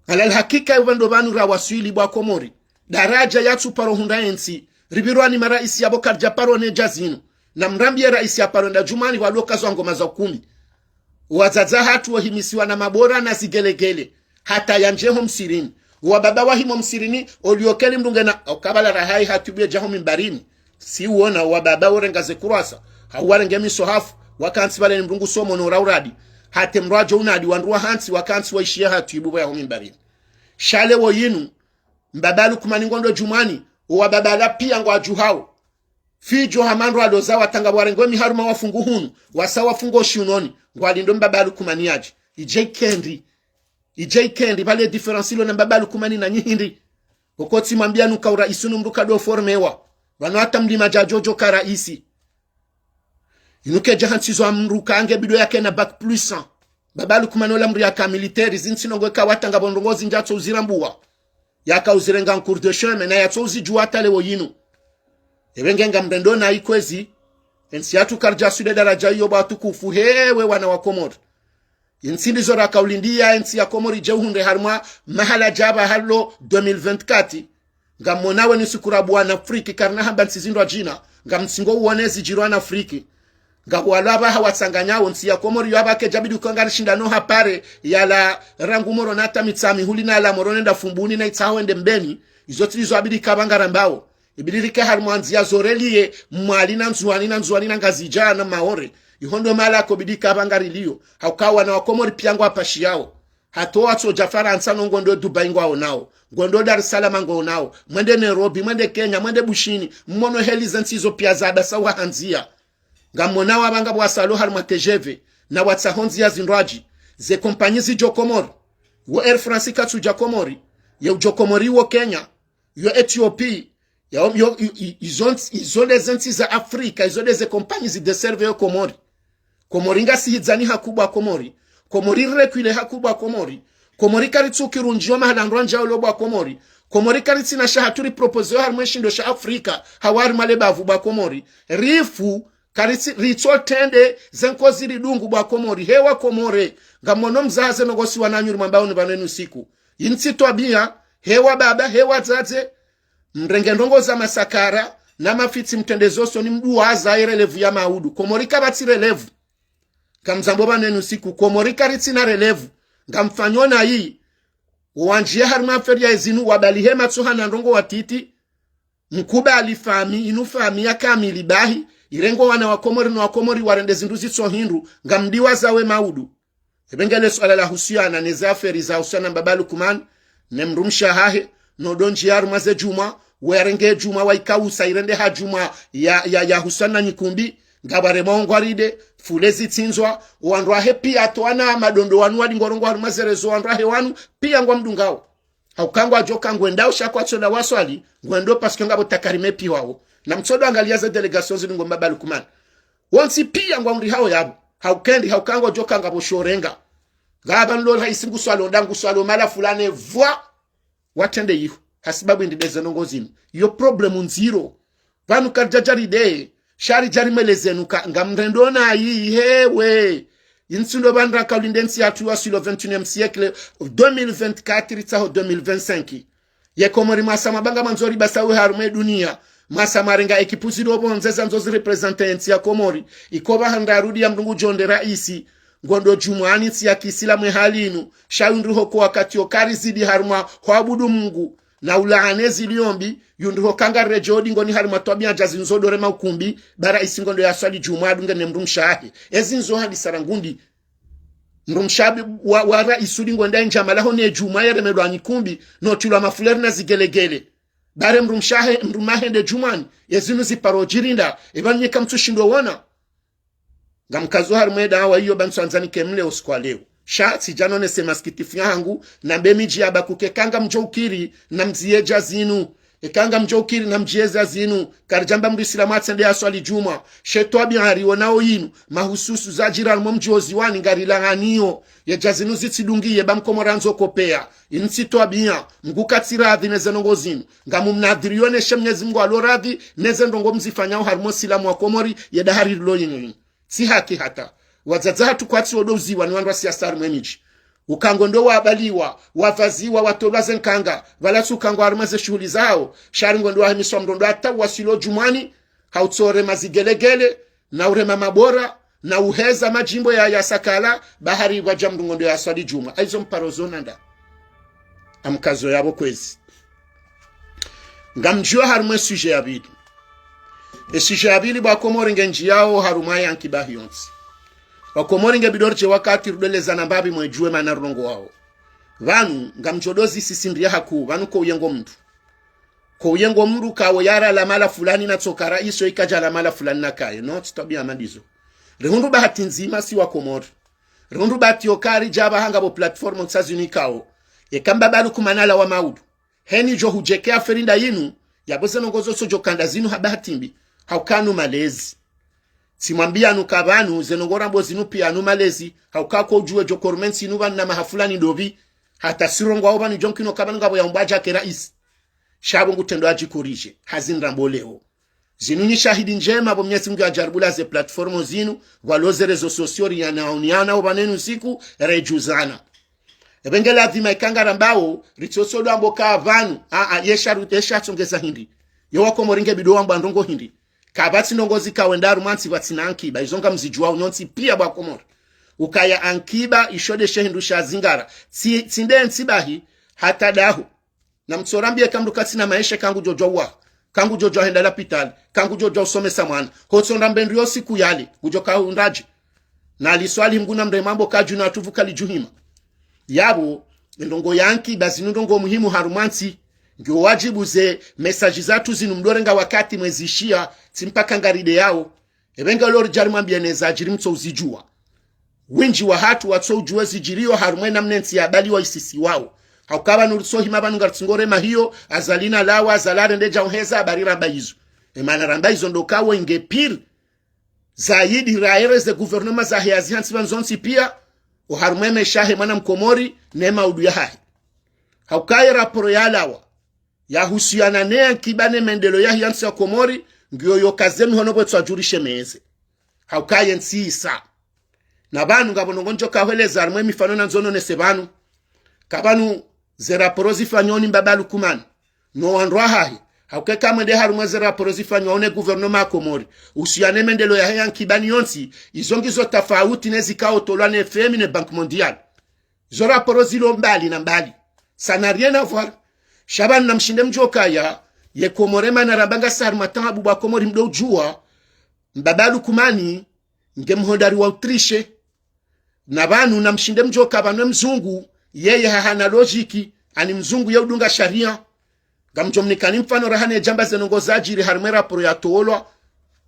Ngalal hakika yo pvandru pvanu rawaswili bo Wakomori. Daradja yatsu paro hundra yentsi. Ripvirwa ni maraisi yapvo karidja paro ne dja zinu. Na mrambiye raisi ya paro nda djumwani wado kazwa ngoma za kumi. Wadzadze hatru wahimisiwa na mabora na zigelegele. Hata yandje ho msirini. Wababa wahimo msirini, olio keli mdru ngena, okabala rahayi hatwibu yedja ho mimbarini. Si uona, wababa worenga ze kurwasa. Hau warenge misohafu, wakantsi pvale ni mdru ngusomo no urauradi. Hata mdru adjo unadi, wandru wahantsi, wakantsi waishiya hatwibu pvo ya ho mimbarini. Sha leo yinu, mbaba Lukumani ngondo djumwani, owababa wala piya ngwadjuhao. Fidjo hama ndro aloza watanga warengwe miharuma wafungu hunu, wasa wafungu shiunoni, ngwalindo mbaba Lukumani yadje. Idje ike ndri. Idje ike ndri, pvale différence ilo na mbaba Lukumani na nyi hindri. Oko tsi mwambiya nuka uraisi unu mdru kado formewa. Pvanu hata mlima dja djodjo ka raisi. Inu kedja hantsizo ya mdru ka nge bidi yake na bac plus un. Mbaba Lukumani ola mdru yaka militaire, zintsi ndrongo eka watanga pvo ndrongo zindji yatso uzirambuwa. Yaka uzirenga en cours de chemin, na yatso uzidjuwa hata leo yinu. Epvenge ngamrendo nayi kwezi, entsi yatru karidja swili daradja iyo bo watukufu, hewe wana wa Komori. Yentsi ndizo raka ulindiya, entsi ya Komori idje uhundre harumwa mahala dja pvahalo deux mille vingt-quatre. Ngamwona wenu siku rabuwa na Afrique, karina hamba ntsi zindru adjina, ngamtsingo uone zidjirwa na Afrique. Ngapvo walo apvaha watsanganyao, ntsi ya Komori yo apvaha kedja bidi uka ngarishindano hapare, yala rangu Moroni hata Mitsamihuli na yala Moroni nda Fumbuni na Itsaho wende Mbeni, izo tsi ndizo abidi ka pvanga rambao. Ibidi rike harumwa ndziya zo relier Mwali na Ndzuwani na Ndzuwani na Ngazidja na Maore. Iho ndo mahala ko bidi ka pvanga rilio. Hauka wana wa Komori piya ngwapashiyao. Hata watsodja Farantsa no ngondo Dubai ngwaonao. Ngondo Dar es Salaam ngwaonao. Mwende Nairobi, mwende Kenya, mwende Bushini. Mmono heli zentsi zo piya za basa wahandziya. Ngamwonao apvaha ngapvo wasalo harumwa T G V. Na watsaho ndziya zindrwadji. Ze kompanyi zidjo Komori. Wo Air France katsudja Komori. Ye udjo Komori wo Kenya. Yo Ethiopie, ya, yo, i, i, izo ntsi, izo nde ze ntsi za Afrika, izo nde ze kompanyi zi desserve yo Komori. Komori ngasi hidzani haku bo wa Komori. Komori reculer haku bo wa Komori. Komori karitsu kiri undjiyo mahala ndrwadjao lo bo wa Komori. Komori karitsina sha hatru ri proposer yo harumwa eshindo sha Afrika, hau harumwa le bavu bo wa Komori. Rifu, karitsi, ritsotrende, ze nkozi ridungu bo wa Komori. Hewa Komori, ngamwono mzaha ze ndrongo si wananyu rimwambao ni pvanu enu siku. Yintsi twabiya, hewa baba, hewa dzadze, mrenge ndrongo za masakara, na mafitsi mtrende zo usoni mduwaza ye relevu ya maudu. Komori kapvatsi relevu. Ngamzambo pvanu enu siku, Komori karitsina relevu. Ngamfanyo nayi, wandjiye harumwa affaire ya ezinu, wabalihe matso hana ndrongo watiti, mkubali famiyi, inu famiyi ya kamili bahi, irengo wana wa Komori no wa Komori warende zindru zitso hindru, ngamdiwaza we maudu. Epvenge le suala lahusiyana ne ze affaire zahusiana mbaba Lukumani, ne mdrumshe wahahe, no ndo ndjiya harumwa ze djumwa, weyarenge djumwa, wayikausa, irende ha djumwa ya, ya, yahusiana na nyikumbi, ngapvo waremwa ongwaride, fule zitsindzwa, owandru wahe piya hata wana madondo wanu wali ngorongoa harumwa ze réseaux, owandru wahe wanu, piya ngwamdungao. Hauka ngwadjo ka ngwendao sha kwatsu ela waswali, ngwendo parce que ngapvo takarime piya wawo. Na mtsodo angaliya ze délégation zinu ngo mbaba Lukumani. Wontsi piya ngwahundrihao yapvo. Hauka endi, hauka ngwadjo ka ngapvo shorenga. Ngapvo nlo raisi nguswalo nda nguswalo mahala fulani vwa. Watrende yiho. Hasibabu indi ndeze ndrongo zinu. Iyo problème ndziro. Pvanu karidja djari de, sha ridja rimweleze nuka, ngamrendo nayi, hewe. Intsi ndo pvanu raka ulinde ntsi yatru iwaswili o vingt et unième siècle, deux mille vingt-quatre ritsaho deux mille vingt-cinq. Ye Komori mwasa mabanga mandzori basa we harumwa ye dunia. Mwasa marenga ekipu zilo pvondze zandzo zireprésenter ye ntsi ya Komori. Iko pvaha nda rudi ya mndru ngudjo nde raisi. Ngondo djumwani ntsi ya kiislamu ye hali inu. Sha yundru ho ko wakati yo karizidi harumwa hwabudu Mungu. Na ulaane zilio mbi, yundru ho kanga redjo di ngoni harumwa twabiya dja zindzo dore maukumbi, ba raisi ngondo yaswali djumwa adunge ne mdrumshe wahe. Ezi ndzo hadi sarangundi. Mdrumshe wa, wa raisi udi ngwenda indjama laho ne djumwa yeremelwa nyikumbi, no tilwa mafuleri na zigelegele. Bare mdrumshe wahe, mdrume wahe nde djumwani, ezinu ziparo djirinda, eba nyeka mtsushindo wona. Ngamkazo harumwa ye dawa iyo ba ntsuandzani ke mle usiku wa leo. Sha, tsidja nonese masikitifu yahangu, nambe midji ya baku ke kanga mdjo ukiri, na mdziye dja zinu. Eka ngamdjo ukiri na mdjiye dja zinu, karidjamba mdru isilamu atsende yaswali djumwa. She twabiya hari wonao yinu, mahususu zadjiri harumwa mdji wo ziwani ngarilaaniyo. Ye dja zinu zitsidungiye ba mkomori andzo kopeya. Intsi twabiya, Mungu katsiradhi neze ndrongo zinu. Ngamumnadhiri yo ne she Mnyezi Mungu alo radhi, neze ndrongo mzifanyao harumwa usilamu wa Komori, ye dahari rilo yinu. Tsi haki hata. Wadzadze hatru kwatsi wodo uziwa ni wandru wa siasa harumwa ye midji. Uka ngondo wabaliwa, wavaziwa, watolwa ze nkanga, pvala tsi uka ngwa harumwa ze shuhuli zawo, sha ri ngondo wahemiswa mrondo hata waswili o djumwani, ha utsore mazigelegele, na urema mabora, na uheza madjimbo ya, ya sakala, ba hari pvwadja mdru ngondo yaswali djumwa. Ayizo mparo zona nda. Amkazo yapvo kwezi. Ngamdjiyo harumwa e sujet ya pvili. E sujet ya pvili ba Komori ngendjiyao harumwa ye ankiba hiyo ntsi. Ba Komori nge bidi ridje wakati rudoleza na mbapvi mwedjuwe mana rilongoao. Pvanu, ngamdjo do zisisindriya haku, pvanu ko uyengo mndru. Ko uyengo mndru kawo yara la mala fulani na tsoka raisi yo ikadja la mala fulani na kaye. No, tsi twabiya mandizo. Rihundru bahati ndzima si wa Komori. Rihundru bahati yo kari djaba hanga bo plateforme ntsa zinu ikao. Eka mbaba Lukumani ala wa maudu. Heni djo hudjeke aferi nda yinu, yapvo ze ndrongo zo so djo kanda zinu ha bahati mbi. Hauka nu malezi. Tsimwambiya nuka pvanu, ze ndrongo rambo zinu piya nu malezi. Hauka ko udjuwe djo kormentsi inu pvanu na maha fulani ndopvi. Hata sirongoao pvanu djo nkino ka pvanu ngapvo ya umbwa djake raisi. Sha pvo ngutrendo adjikoridje. Hazi nrambo leo. Zinu nyi shahidi ndjema pvo Mnyezi Mungu yadjaribula ze plateforme zinu, pvwalo ze réseaux sociaux riyanaoniana opvanenu siku, redjuzana. Ebe nge ladhima ika ngarambao, ritsotsodo ambo ka pvanu, a, a, yesha ru-, yesha tsongeza hindri. Yo wa Komori nge bidi wambwa ndrongo hindri. Kapvatsi ndrongo zika wenda harumwa ntsi pvatsina ankiba, izo ngamzidjuwao nyontsi piya ba Komori. Ukaya ankiba, isho nde she hindru sha zingara. Tsi, tsi nde ntsi bahi, hata daho. Na mtsorambiye ka mndru katsina maesha ka ngudjo djuwa, ka ngudjo djuwa henda lapitali, ka ngudjo djuwa usomesa mwana. Hotso ndambe ndru yo siku yale, ngudjo ka hundradje. Na liswali Mungu na mrema mbo kadju na tuvu kalidjuhima. Yapvo, ndrongo ya ankiba zinu ndrongo muhimu harumwa ntsi, ngiyo wadjibu ze message zatru zinu mdo renga wakati mwezishiya, tsi mpaka ngarideyao. Ebe nge lo ridjari mwambiye ne zadjiri mtso uzidjuwa. Windji wahatru watso udjuwe zidjiriyo harumwa ye namna ye ntsi yabaliwa isisiwao. Hauka pvanu ritso hima pvanu ngaritsingo rema hiyo, Azali na lawa, Azali arende dja uheza, habari ramba izo. Emana ramba izo ndo kawo inge pire. Zaidi raereze gouvernement zahe yazi hantsi pvanu zontsi piya, oharumwa ye mesha yahe mwana mkomori, ne maudu yahahe. Hauka ye raporo ya lawa. Yahusuyana ne ankiba ne mendeleo yahe yantsi ya Komori, ngiyo yo kaze mihono pvwetswa djurishe meze. Hauka ye ntsi isa. Na pvanu ngapvo ndrongo ndjo kahweleza harumwa ye mifano nandzo nonese pvanu. Ka pvanu ze raporo zifanywa ni mbaba Lukumani. No wandru wahahe. Hauka eka mwende harumwa ze raporo zifanywa ne gouvernement ya Komori. Usuyana ne mendeleo yahe ya ankiba ni yontsi, izo ngizo tafauti ne zikao tolwa ne F M I ne Banque Mondiale. Zo raporo zilo mbali na mbali. Ça n'a rien à voir. Sha pvanu na mshinde mdjuwe ukaya, ye Komori mana ramba ngasi harumwa taabu ba Komori mdo udjuwa, mbaba Lukumani, nge mhodari wa utrishe. Na pvanu na mshinde mdjuwe uka pvanu ye mzungu, yeye hahana logique, ani mzungu ye udunga sharia. Ngamdjo mnikani mfano raha ne djamba ze ndrongo zadjiri harumwa ye raporo yatolwa,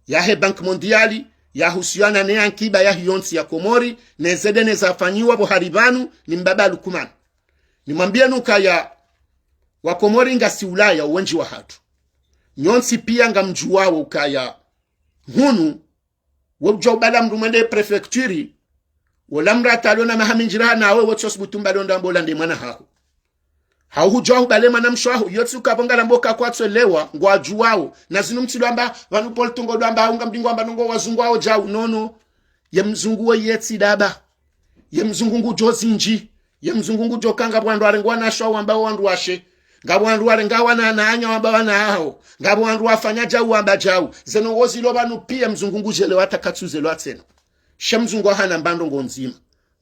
yahe Banque Mondiale, yahusuyana ne ankiba yahe yontsi ya Komori, ne ze dene zafanyiwa pvo hari pvanu, ni mbaba Lukumani. Nimwambiyeni ukaya, wa Komori ngasi Ulaya, owendji wahatru. Nyontsi piya ngamdjuwao ukaya. Hunu, we udjuwa ubala mndru mwende préfecture, wola mndru hata alo na maha mindji raha nawe, we tsosubutu mbalo ndambo lande mwana haho. Hau hudjuwa hubale mwanamshe waho, yotsi ukapvo ngalambo ka kwatsu elewa, ngwadjuwao. Na zinu mtsi lwamba, pvanu pvo ltungo lwamba, hau ngamdingo wamba ndrongo wazungu wao djau, nono. Ye mzungu wo yetsi daba. Ye mzungu ngudjo zindji. Ye mzungu ngudjo ka ngapvo wandru warengwa na shwa wamba wandru washe. Ngapvo wandru warenga wana na anya wamba wana aho. Ngapvo wandru wafanya djau wamba djau. Ze ndrongo zilo pvanu piya mzungu ngudjelewa hata katsu zelewa tsena. Sha mzungu hana mba ndrongo ndzima.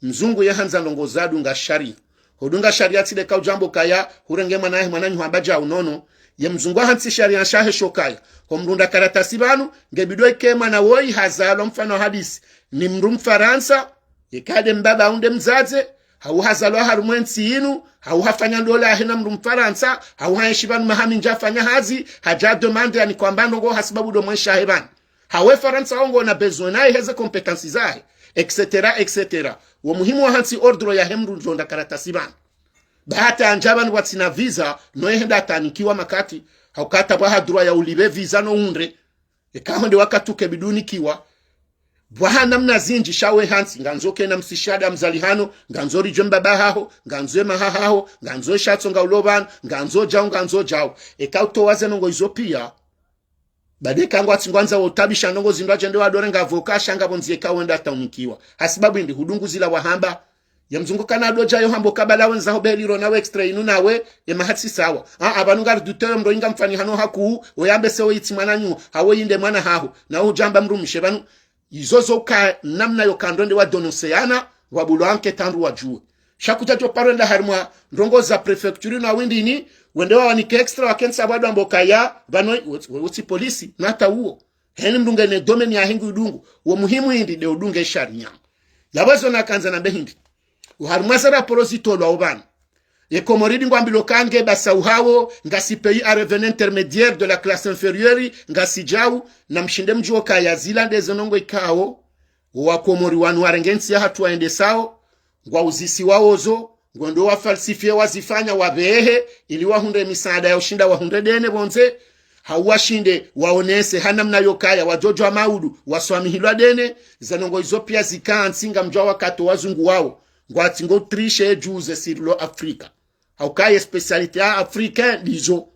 Mzungu ye handza ndrongo za dunga sharia. Hudunga sharia tsi de ka udjo amba ukaya, hurenge mwana wahe mwananyaho hamba djau, nono. Ye mzungu hantsi sharia shahe sho kaya, ho mdru nda karatasi pvanu, nge bidi ike mwana woyi hazalwa, mfano hadisi, ni mdru Mfarantsa, yeka de mbaba au nde mdzadze, hau hazalwa harumwa entsi inu, hau hafanya ndola yahe na mdru Mfarantsa, hau haenshi pvanu maha mindji hafanya hazi, hadja demande yanikwe amba ndrongo hasibabu ndo mwanamshe wahe pvanu. Hau we Farantsa wo ngona besoin naye heze compétence zahe, et cetera, et cetera. Wo muhimu wa hantsi ordre yahe mdru ndjo nda karatasi pvanu. Ba hata yandja pvanu pvwatsina visa, no ye henda hata anikiwa makati, hauka hata pvwa ha droit ya ulipve visa no hundre. Eka ho nde wakati uke bidi unikiwa. Pvwa ha namna zindji sha we hantsi, ngandzo kena msishada mzali hano, ngandzo ridjwe mbaba haho, ngandzo emaha haho, ngandzo eshatso nga ulo pvanu, ngandzo djau, ngandzo djau. Eka utowa ze ndrongo izo piya. Ba de ka ngwatsi ngwandzao utabisha ndrongo zindru adjende wadore ngapvo ka sha ngapvo ndziya eka wenda hata unikiwa. Hasibabu indi hudungu zila wahamba. Ye mzungu kana ndo djayo hamba ukaya ba la wendza ho be liro nawe extrait inu nawe, emaha tsi sawa. A, a pvanu ngari douter yo mdru inga mfani hano haku, oyambe se oyitsi mwananyaho, hau oyi nde mwana haho, na udjo amba mdrumshe pvanu. Izo zo ka namna yo ka ndo nde wa dénoncer yana, wabulo enquête ndru wadjuwe. Sha kudja djo paro enda harimwa ndrongo za préfecture na windini, wende wawanike extrait wakentsi apvo wadjo amba ukaya, pvanu, we, we, utsi polisi, na hata uwo. Heni mdru ngena domaine yahe ngu idungu, wo muhimu indi de udunge sharia. Yapvo zo nakandza nambe hindri. Oharumwa ze raporo zitolwa opvanu. Ye Komori di ngwambilwa ka nge basa uhao, ngasi pays à revenu intermédiaire de la classe inférieure, ngasi djau, na mshinde mdjuwe ukaya zila nde ze ndrongo ikao. Owakomori wanu warenge ntsi yahatru waendesao, ngwauzisiwao zo, ngwendo wa falsifier wazifanya wapvehe, ili wahundre misaada ya ushinda wahundre dene pvondze, hau washinde waonese ha namna yo kaya wadjodjwa maudu, waswamihilwa dene, ze ndrongo izo piya zika ntsi ngamdjuwa wakati wazungu wao, ngwatsi ngo tricher djuze sirilo Afrika. Hauka ye spécialité ya Africain ndizo.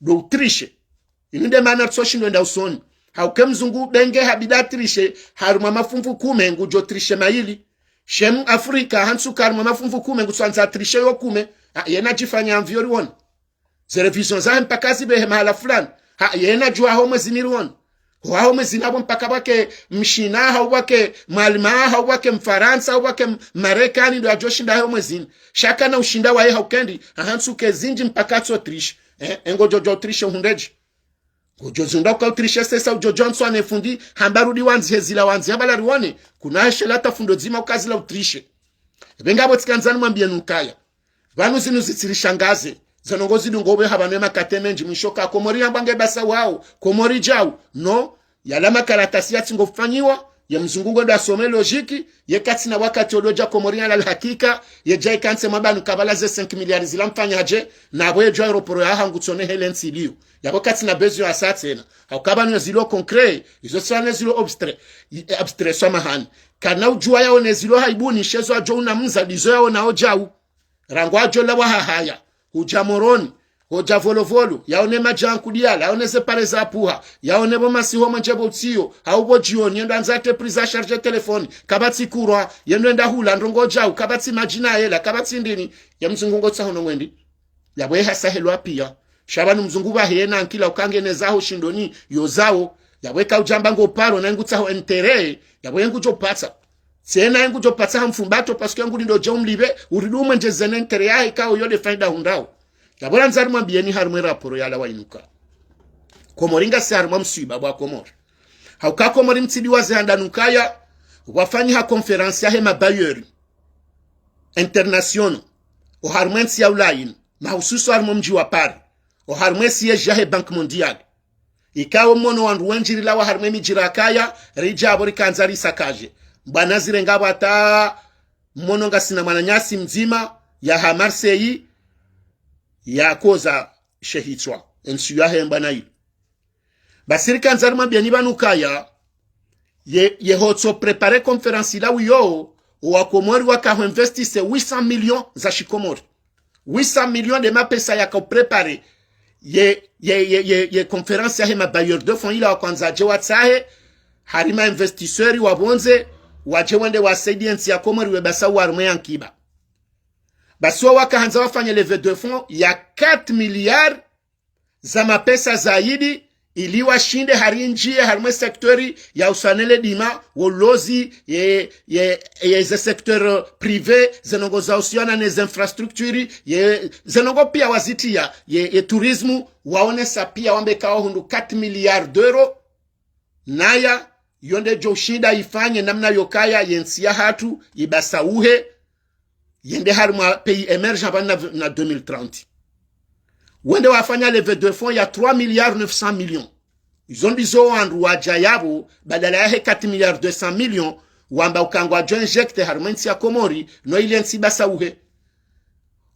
Ndo utricher. Inu nde mana ritso shindwa enda usoni. Hauka mzungu be nge habidi atricher, harumwa mafunvu kume, ngudjo tricher mayili. Sha Mafrika, hantsi uka harumwa mafunvu kume, ngutso andza atricher yo kume. Ha, yena djifanya mvio riwone. Ze révision zahe mpaka zipvehe mahala fulani. Ha, yena djuwa ho mwezini riwone. Ho haho mwezini apvo mpaka pvwake Mshina, hau pvwake Mwalima, hau pvwake Mfarantsa, hau pvwake M-, Marekani, ndo yadjo shinda haho mwezini. Sha kana ushinda waye hauka ndi, hahantsi uke zindji mpaka atso tricher. Eh, e ngodjo djuwa utricher uhundredje. Ngodjo zundra uka utricher sesa udjo djuwa ntsu ane fundi, hamba rudi wandzi hezila wandzi, hamba la riwone, kuna heshela hata fundo dzima uka zila utricher. Epve ngapvo tsikandza nimwambiyeni ukaya. Pvanu zinu zitsirishangaze. Ze ndrongo zidungo upveha pvanu emakati mendji mwisho ka Komori yambwa nge basa wao. Komori djau. No. Yala makaratasi yatsi ngofanyiwa. Ye mzungu ngwendo asome logique. Ye katsina wakati ododja Komori yala lhakika. Ye dja ikantsi mwa pvanu kabla ze cinq milliards zila mfanya hadje. Na apvo ye djuwa aéroport yaha ngutso ne hele ntsi iliyo. Yapvo katsina besoin ya sa tsena. Hauka pvanu ye zilo concret. Izo tsi wane zilo abstrait. I-, abstrait samahani. Kana udjuwa yaone zilo haibuni shezo adjo una mza ndizo yaona odjau. Rangu adjo lawa Hahaya, hudja Moroni, hodja Volovolo, yaone madji ya Nkudiala, yaone ze pare za Puha, yaone pvo masihu mwenje pvo utsiyo, hau pvo djioni, yendo andza ate prise à charge téléphone, kapvatsi courant, yendo enda hula ndrongo djau, kapvatsi madji na yela, kapvatsi ndini, ye mzungu ngotsaho no ngwendi. Yapvo ye hasahelwa piya. Sha pvanu mzungu pvahe yena ankili uka ngena zaho shindoni, yo zaho, yapvo eka udjamba ngo paro na ngutsaho intérêt, yapvo ye ngudjo patsa. Tsena ye ngudjo patsa ha mfumbato, parce que ngulindo dje umlipve, uridi umwendjeze ne intérêt yahe ikao yo nde faida hundrao. Yapvo randza rimwambiyeni harumwa e raporo yalawa inu ka. Komori ngasi harumwa mswiba pvwa Komori. Hauka Komori mtsidi waze handa nukaya, pvwafanyiha conférence yahe ma bailleurs internationaux, oharumwa entsi ya Ulaya inu, mahususu harumwa mdji wa Paris, oharumwa e siège yahe Banque Mondiale. Ikao mwono wandru wendji rilawa harumwa emidji rakaya, ridja apvo rikandza risakaje. Mbwana zirenga apvo hata mwono ngasina mwananyasi mdzima, yaha Marseille, yakoza she hitswa, entsi yahe mbwana ilo. Basi rikandza rimwambiyeni pvanu kaya, ye, ye hotso préparer conférence ila wiyo, owakomori wakaho investir huit cents millions za shikomori. Huit cents millions de mapesa yaka uprépare ye, ye, ye, ye, ye conférence yahe ma bailleurs de fonds ila wakwandza wadje watsahe, harimwa investisseurs wa pvondze, wadje wende wasaidie ntsi ya Komori we pvasa uharumwe ya nkiba. Basi wo wakahandza wafanye levée de fonds ya quatre milliards za mapesa zaidi, ili washinde hari ndjie harimwe secteur ya usanele dima, wolozi, ye, ye, ye ze secteur privé, ze ndrongoo za uhusiana ne ze infrastructure, ye, ze ndrongoo pia wazitia, ye, ye tourisme, waonesa pia wambe kawa hundru quatre milliards d'euros, naya, yo nde djo ushinda ifanye namna yokaya ye ntsi ya hatru, ipvasa uhe, yende harimwa pays émergent pvanu na, na deux mille trente. Wende wafanya levée de fonds ya trois milliards neuf cents millions. Izo ndizo wandru wadja yapvo, badala yahe quatre milliards deux cents millions, wamba uka ngwadjo injecter harimwe ntsi ya Komori, no ile ntsi ipvasa uhe.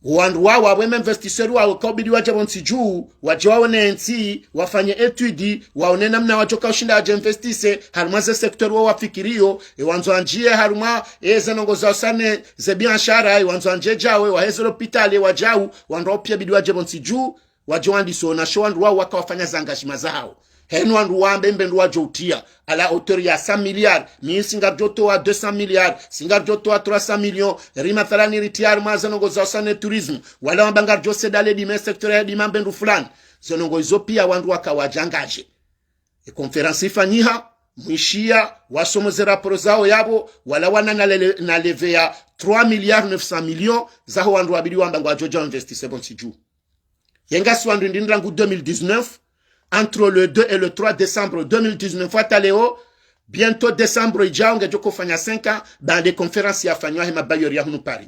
Wandru wawo, apvo ema investisseurs wawo, kaubidi wadje pvo ntsi dju, wadje waone ntsi, wafanye étude, waone namna wadjo kaushinda wadje investisser, harimwa ze secteur wo wafikiriyo, e wandzo wandjie harimwa, e ze ndrongoo za uhusiana ne ze biashara, e wandzo wandjie djawe, wahe ze lopitali, e wadjau, wandru wawo pia bidi wadje pvo ntsi dju, wadje wandise ona sho wandru wawo waka wafanya za engagement zahawo. Henu wandru wambe mbe ndru wadjo utia, à la hauteur ya cent milliards, mi si ngaridjo towa deux cents milliards, si ngaridjo towa trois cents millions, ri mathalani ritia harimwa ze ndrongoo za uhusiana ne tourisme, wala wamba ngaridjo saidia le dima, secteur ya dima mbe ndru fulani. Ze ndrongoo izo pia wandru waka wadja engager. E conférence ifanyiha, mwishia, wasomo ze raporo zawo yapvo, wala wana na lele, na levée ya trois milliards neuf cents millions, zaho wandru wabidi wamba ngwadjo dja investisser pvo ntsi dju. Ye ngasi wandru ndini rangu deux mille dix-neuf, entre le deux et le trois décembre deux mille dix-neuf hata leo, bientôt décembre idjao ngedjo kofanya cinq ans, baanda e conférence yafanywa he ma bailleurs ya hunu Paris.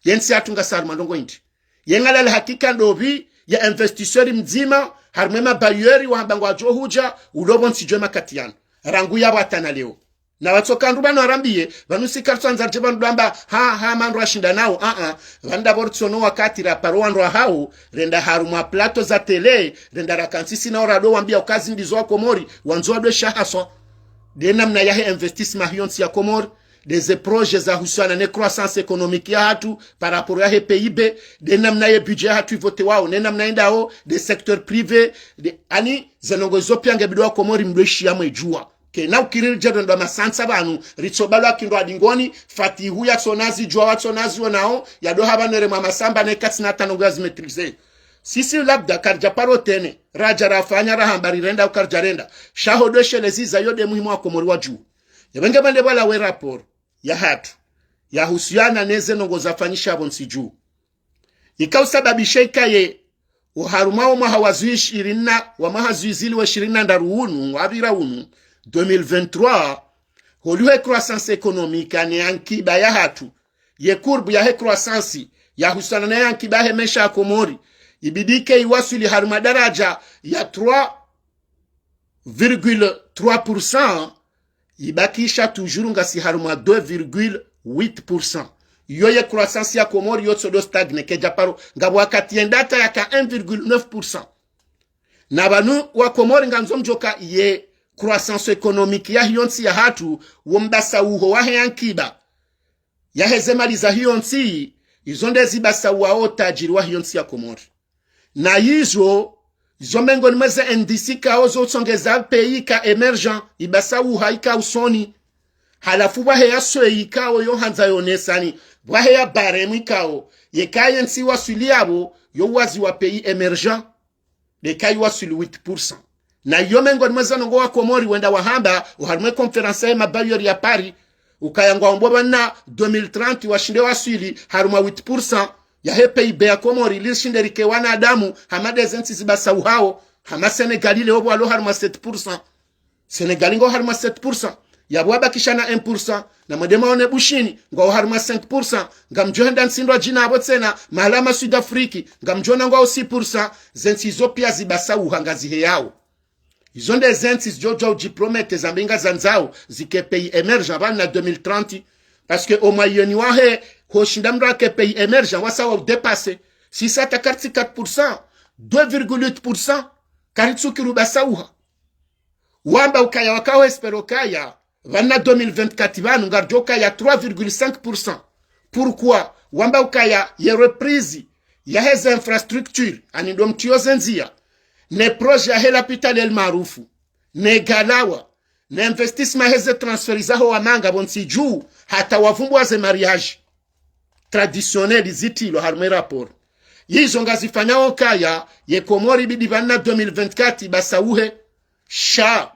Ye ntsi yatru ngasi harimwa ndrongoo indri? Ye ngalala hakika ndopvi ya investisseur mdzima, harimwa e ma bailleurs wahamba ngwadjo hudja, ulo pvo ntsi dju e makati yanu. Rangu yapvo hata na leo. Na watsoka ndru pvanu warambiye, pvanu si karitsuandza ridje pvanu ndo amba, ha, ha, mandru ashinda nao, a, a. Pvanu ndapvo ritsono wakati raparo wandru wahawo, renda harumwa plateau za télé, renda rakantsi si nao rado wambia uka zi ndizo wa Komori, wandzo wadwe shahaswa. Nde namna yahe investissement hiyo ntsi ya Komori, nde ze projets za husiana ne croissance économique ya hatru, par rapport yahe P I B, nde namna ye budget ya hatru ivotewao, nde namna yendao, nde secteur privé, nde, ani, ze ndrongoo izo pia nge bidi wa Komori mdwe shiya mwedjuwa. Kena ukiri ridje rendo masantsa pvanu, ritsobalwa kindru adingoni, Fatihu yatsona zidjuwa watsona zionao, yado hapvanu ere mwa masamba ne katsina tano ngo ya zi maîtriser. Sisi labda karidja paro tene, radja rafanya rahamba rirenda au karidja renda. Sha ho dweshelezi za yo nde muhimu wa Komori wadjuwe. Yapvo nge pvande pvwalawa e rapport ya hatru, yahusiana ne ze ndrongoo zafanyisha pvo ntsi dju. Ika usababisha ikaye, oharumwa wo mwaha wa zwi ishirini na, wa mwaha zwi zili wa ishirini na ndraru unu, wapvira unu, deux mille vingt-trois, holiho e croissance économique, ane ankiba ya hatru, ye courbe yahe croissance, yahusiana ne ankiba yahe maesha ya Komori, ibidi ike iwaswili harumwa daraja ya trois virgule trois pour cent, ibakisha toujours ngasi harumwa deux virgule huit pour cent. Yo ye croissance ya Komori yotsodo stagner, kedja paro, ngapvo wakati yenda hata yaka un virgule neuf pour cent. Na pvanu wa Komori ngandzo mdjoka ye croissance économique ya hiyo ntsi ya hatru, wo mbasa uho wahe ankiba, yahe ze mali za hiyo ntsi, izo nde zibasa uwao tajiri wa hiyo ntsi ya Komori. Na yizo, zo mengoni mwa ze indices ikao zo utsongeza pays ika émergent, ibasa uha ika usoni. Halafu pvwahe ya seuil ikao yo handza yonesani, pvwahe ya barème ikao, yeka ye ntsi iwaswili yapvo, yo waziwa pays émergent, nde ika iwaswili huit pour cent. Na iyo mengoni mwa ze ndrongoo wa Komori wenda wahamba, oharumwa e conférence yahe ma bailleurs ya Paris, ukaya ngwaombo pvanu deux mille trente washinde waswili harumwa huit pour cent yahe P I B ya Komori, ili rishinde rike wanadamu, hama nde ze ntsi zibasa uhao, hama Sénégal leo pvwalo harumwa sept pour cent. Sénégal ngo harumwa sept pour cent. Yapvo wabakisha na un pour cent. Na mwende mwaone Bushini, ngwao harumwa cinq pour cent. Ngamdjo henda ntsi ndrwadjina apvo tsena, mahala ma Sud Afrique, ngamdjo ona ngwao six pour cent. Ze ntsi izo pia zibasa uha ngazi heyao. Izo nde ze ntsi zidjo djuwa udjipromettre zambe ngazandzao zike pays émergent pvanu na deux mille trente. Parce que o mwayoni wahe, hoshinda mndru ake pays émergent, wasa wa udépasser. Sisi hata karitsi quatre pour cent, deux virgule huit pour cent, karitsukiri ubasa uha. Wamba ukaya wakao espérer ukaya, pvanu na deux mille vingt-quatre pvanu, ngaridjo kaya trois virgule cinq pour cent. Pourquoi? Wamba ukaya ye reprise, yaheze infrastructure, ani ndo mtriyo ze ndziya, ne projet yahe lapitali El Maarouf, ne galawa, ne investissement yaheze transfert zaho wamanga pvo ntsi dju, hata wavumbuwa ze mariage traditionnel zitrilwa harumwa e rapport. Yizo ngazifanyao ukaya ye Komori ibidi pvanu na deux mille vingt-quatre ibasauhe. Sha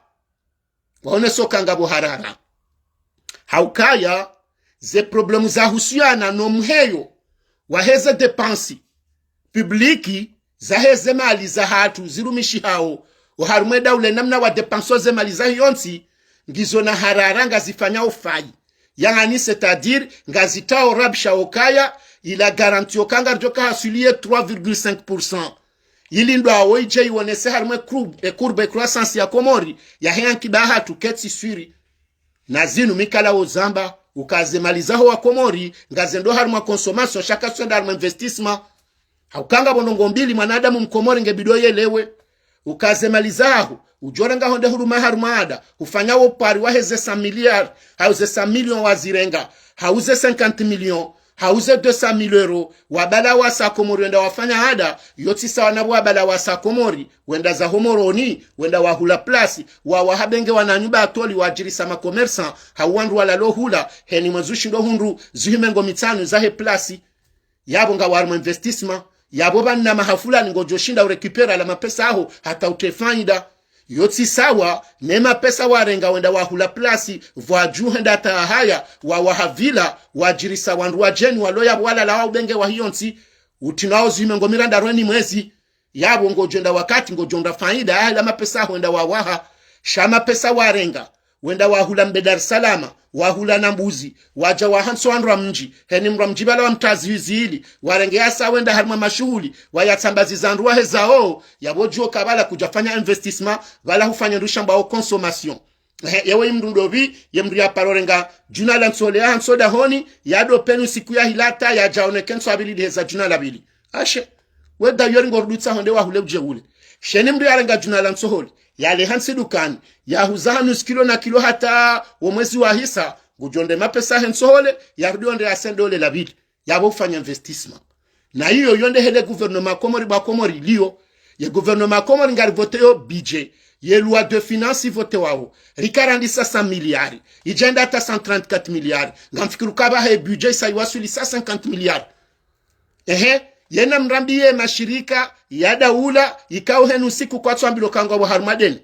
waonesa uka ngapvo harara. Haukaya ze problème zahusuyana no mheyo waheze dépense publique, zaheze mali zahatru zirumishihao oharumwa e daula, namna wa dépenseo ze mali zahe yontsi, ngizo na harara ngazifanyao fayi. Yaani, c'est-à-dire, ngazitrao rabsha ukaya, ila garantie uka ngaridjo ka haswiliye trois virgule cinq pour cent. Ili ndo awo idje iwonese harumwa e courbe, e courbe croissance ya Komori, yahe ankiba yahatru ketsi swiri. Na zinu mi kala wo zamba, uka ze mali zaho wa Komori, ngazendo harumwa consommation, sha katswenda harumwa investissement. Hauka ngapvo ndrongoo mbili mwanadamu mkomori nge bidi yelewe. Uka ze mali zaho, udjo renga hwende huruma harumwa ada, hufanya wo pari waheze cent milliards, hau ze cent millions wazirenga, hau ze cinquante millions, hau ze deux cent mille euros, wabala wasa Komori wenda wafanya ada, yo tsi sawa na pvo wabala wasa Komori wenda zaho Moroni, wenda wahula place, wawaha benge wana nyumba ya tôle, wadjirisa ma commerçants, hau wandru walalo hula, heni mwezi ushindo hundru zihwi mengo mitsanu zahe place. Yapvo ngawo harumwa investissement, yapvo pvanu na maha fulani ngodjo shinda urécupérer la mapesa yaho hata utre faida. Yo tsi sawa ne mapesa warenga wenda wahula place, pvwadju henda hata haya, wawaha villa, wadjirisa wandru wadjeni walo yapvo walala wa ubenge wahe yontsi, utrilwao zihwi mengo mirandaru heni mwezi. Yapvo ngodjo enda wakati ngodjo undra faida, yahe la mapesa yaho wenda wawaha. Sha mapesa warenga, wenda wahula mbe Dar es Salaam, wahula na mbuzi, wadja wahantsi wandru wa mdji, heni mndru wa mdji pvala wamtria zihwi zili, warenge yasa wenda harumwa mashuhuli, wayatsambaziza wandru wahe zaho, yapvo djuo uka pvala kudjafanya investissement, pvala hufanya ndrusha mbao consommation. Ehe, yewe imndru ndopvi, ye mndru ya paro renga djuna la ntsohole yahantsi dahoni, yado pvenu siku yahila hata yadjaoneke ntsu ya pvili diheza djuna la pvili. Ashe, we dayori ngorudi utsaho hwende wahule udje ule. Sha eni mndru yarenga djuna la ntsohole, yale hantsi dukani, yahuza ha nusu kilo na kilo hata wo mwezi wahisa, ngudjo ndre mapesa yahe ntsohole, yarudi yondre yase ndole la pvili. Yapvo ufanya investissement. Na iyo yo nde hele gouvernement Komori pvwa Komori liyo. Ye gouvernement Komori ngari voté yo budget. Ye loi de finances ivotewao, rikarandisa cent milliards, idjenda hata cent trente-quatre milliards. Ngamfikiri uka pvahe budget isa iwaswili cent cinquante milliards. Ehe, yena mrambiye mashirika ya daula, ikao henu siku kwatsu ambilwa uka ngwapvo harumwa deni.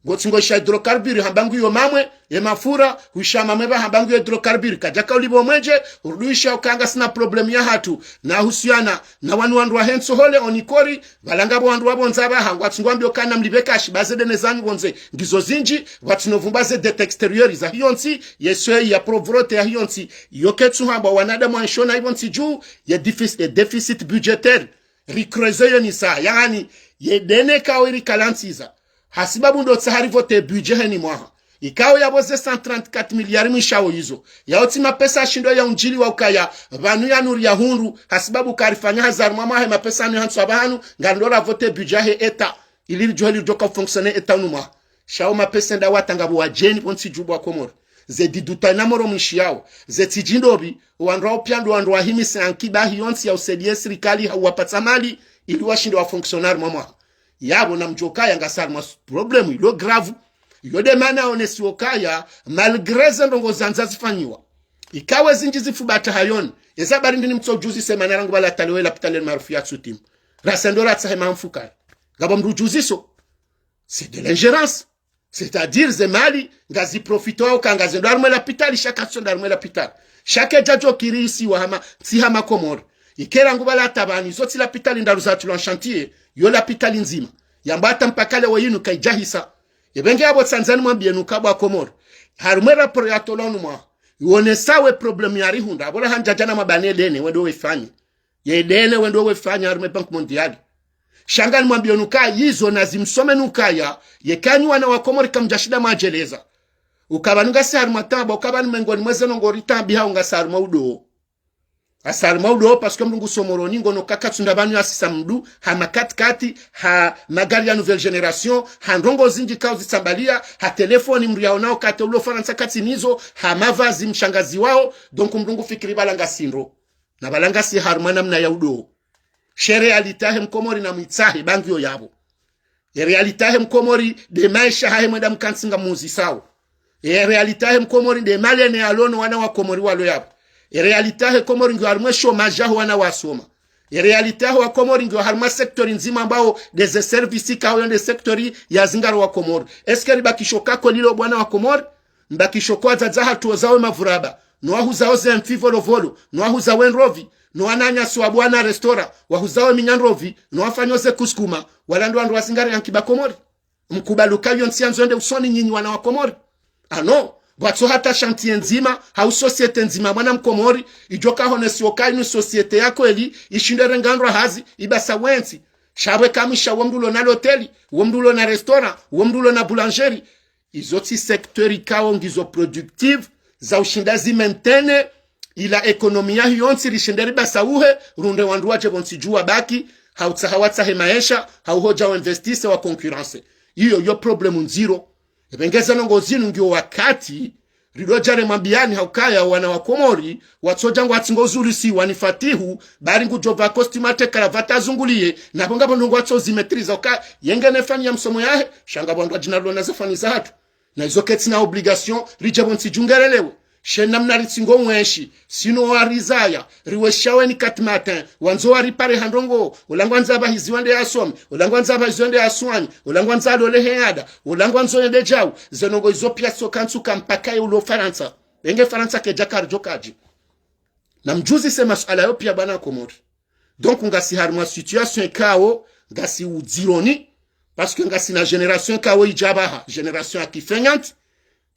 Ngotsi ngoisha hydrocarbures hamba ngu iyo mamwe, ye mafura, huisha mamwe pva hamba ngu iyo hydrocarbures, kadjaka ulipvo mwedje, urudi uisha uka ngasina problème yahatru, na husuyana, na wanu wandru wahe ntsohole Onicor, pvala ngapvo wandru wapvondza pvaha, ngwatsi ngwambiyo uka namlipve cash, ba ze deni zanyu pvondze ngizo zindji, pvwatsina uvumba ze dettes extérieures zahe yontsi, ye seuil ya pauvreté yahe yontsi, yo ketsu hamba wanadamu wanshona ipvo ntsi dju, ye défic-, ye déficit budgétaire, ricreuser yo ni sa, yaani, ye deni kao irikalantsiza. Hasibabu ndo tsaha rivoté budget heni mwaha. Ikao yapvo ze cent trente-quatre milliards mwishao izo. Yao tsi mapesa yashindo yaundjiliwa ukaya, pvanu yanu riyahundru, hasibabu karifanya hazi harumwa mwaha ye mapesa yanu yahantsi pvahanu, ngarindo ravoté budget yahe État. Ili ridjuhe liridjoka fonctionner État unu mwaha. Sha wo mapesa ndawo watanga pvo wadjeni pvo ntsi dju pvwa Komori. Ze diduta na moro mwishiyao. Ze tsi djindopvi, wandru wao piya ndo wandru wahimise ankiba yahe yontsi ya usaidiya sirikali ha uwapatsa mali, ili washinde wa fonctionner harumwa mwaha. Yapvo namdjuwe ukaya ngasi harumwa problème ilo grave. Iyo nde mana yaonesiwa ukaya, malgré ze ndrongoo zandza zifanyiwa, ikao zindji zifubata hayoni. Eza habari ndini mtso udjuzise mana rangu pvala taliwe lapitali El Maarouf yatsu timu. Rasa ndo ratsahe mamfukare. Ngapvo mndru udjuziso. C'est de l'ingérence. C'est-à-dire ze mali, ngazi profitwao uka ngazendo harumwa lapitali, sha katsonda harumwa lapitali. Sha kedjadjo kiri isiwa hama, ntsi hama Komori. Ike rangu pvala hata pvanu, izo tsi lapitali ndraru zatulwa en chantier, yo lapitali ndzima. Yamba hata mpaka leo yinu kaidjahisa. Epvenge yapvo tsandzani mwambiyeni uka pvwa Komori. Harumwa rapport yatolwa unu mwaha, iwonesao ye problème yarihundra, apvo la handjadja namwambani ye deni, wendo wefanye. Ye deni wendo wefanya harumwa Banque Mondiale. Sha nganimwambiyoni uka izo nazimsomeni ukaya, yeka nyi wana wa Komori kamdjashinda mwadjeleza. Uka pvanu ngasi harumwa taabu, uka pvanu mengoni mwa ze ndrongoo ritaabihao ngasi harumwa udo. Ngasi harumwa udo, parce que mndru nguso Moroni, ngono uka katsunda pvanu yasisa mndru, ha makatikati, ha magari ya nouvelle génération, ha ndrongoo zindji kao zitsambaliya, ha telefoni mndru yaonao uka hata ulo Farantsa katsinazo, ha mavazi mshangaziwao, donc mndru ngufikiri pvala ngasi ndro. Na pvala ngasi harumwa namna ya udo. She réalité yahe mkomori namwitsahe, ba ngiyo yapvo. Ye réalité yahe mkomori nde maesha yahe mwenda mkantsi ngamuzisao. Ye réalité yahe mkomori nde malene yalo no wana wa Komori walo yapvo. Ye réalité yahe Komori ngiyo harimwa chômage yaho wana wasoma. Ye réalité yaho wa Komori ngiyo harimwa secteur ndzima ambao nde ze service ikao yo nde secteur yazingaro wa Komori. Est-ce que ribakisho kako lilo bwana wa Komori? Mbakisho ko wadzadze hatru wozao mavuraba, no wahuzao ze mfi volovolo, no wahuzao ndrovi, no wananyasi wa bwana restaurant, wahuzao minya ndrovi, no wafanyao ze kusukuma, wala ndo wandru wazingare ankiba Komori. Mkubali uka yo ntsi yandzo yende usoni nyinyi wana wa Komori? Ah non, pvwatso hata chantier ndzima, hau société ndzima mwana mkomori, idjo kahonesiwa uka inu société ya kweli, ishinde renga ndrwa hazi, ibasa wentsi. Sha pvwe kamwisha wo mndru ulo na loteli, wo mndru ulo na restaurant, wo mndru ulo na boulangerie, izo tsi secteur ikao ngizo productive za ushinda zi maintenir ila économie yaho yontsi, rishinde ribasauhe, runde wandru wadje pvontsi dju wabaki, hautsaha watsahe maesha, hauhodja wa investisse wa concurrence. Iyo yo problème ndziro. Epvengeza ndrongoo zinu ngiyo wakati ridodja remwambiani haukaya wana wa Komori, watsodja ngwatsingo uzurisiwa ni Fatihu, bari ngudjo pva costume ate karavata azunguliye, na pvo ngapvo ndrongoo watso zi maîtriser uka yenge ne fani ya msomo yahe, sha ngapvo wandru wadjina lona ze fani zahatru. Na izo ketsina obligation ridje pvontsi dju ngerelewe. She namna ritsingo mweshi, sino warizaya, riweshawe ni quatre matin, wandzo waripare ha ndrongoo, ola ngwandzo apvahiziwe nde yasome, ola ngwandzo apvahiziwe nde yaswanye, ola ngwandzo alole he ada, ola ngwandzo yende djau, ze ndrongoo izo pia tso kantsuka mpaka ye ulo Farantsa. Enge Farantsa kedja karidjo kadji. Namdjuzise masuala yo pia bwana Komori. Donc, ngasi harimwa situation ikao, ngasi udzironi, parce que ngasi na génération ikao idja pvaha, génération ya kifenyant,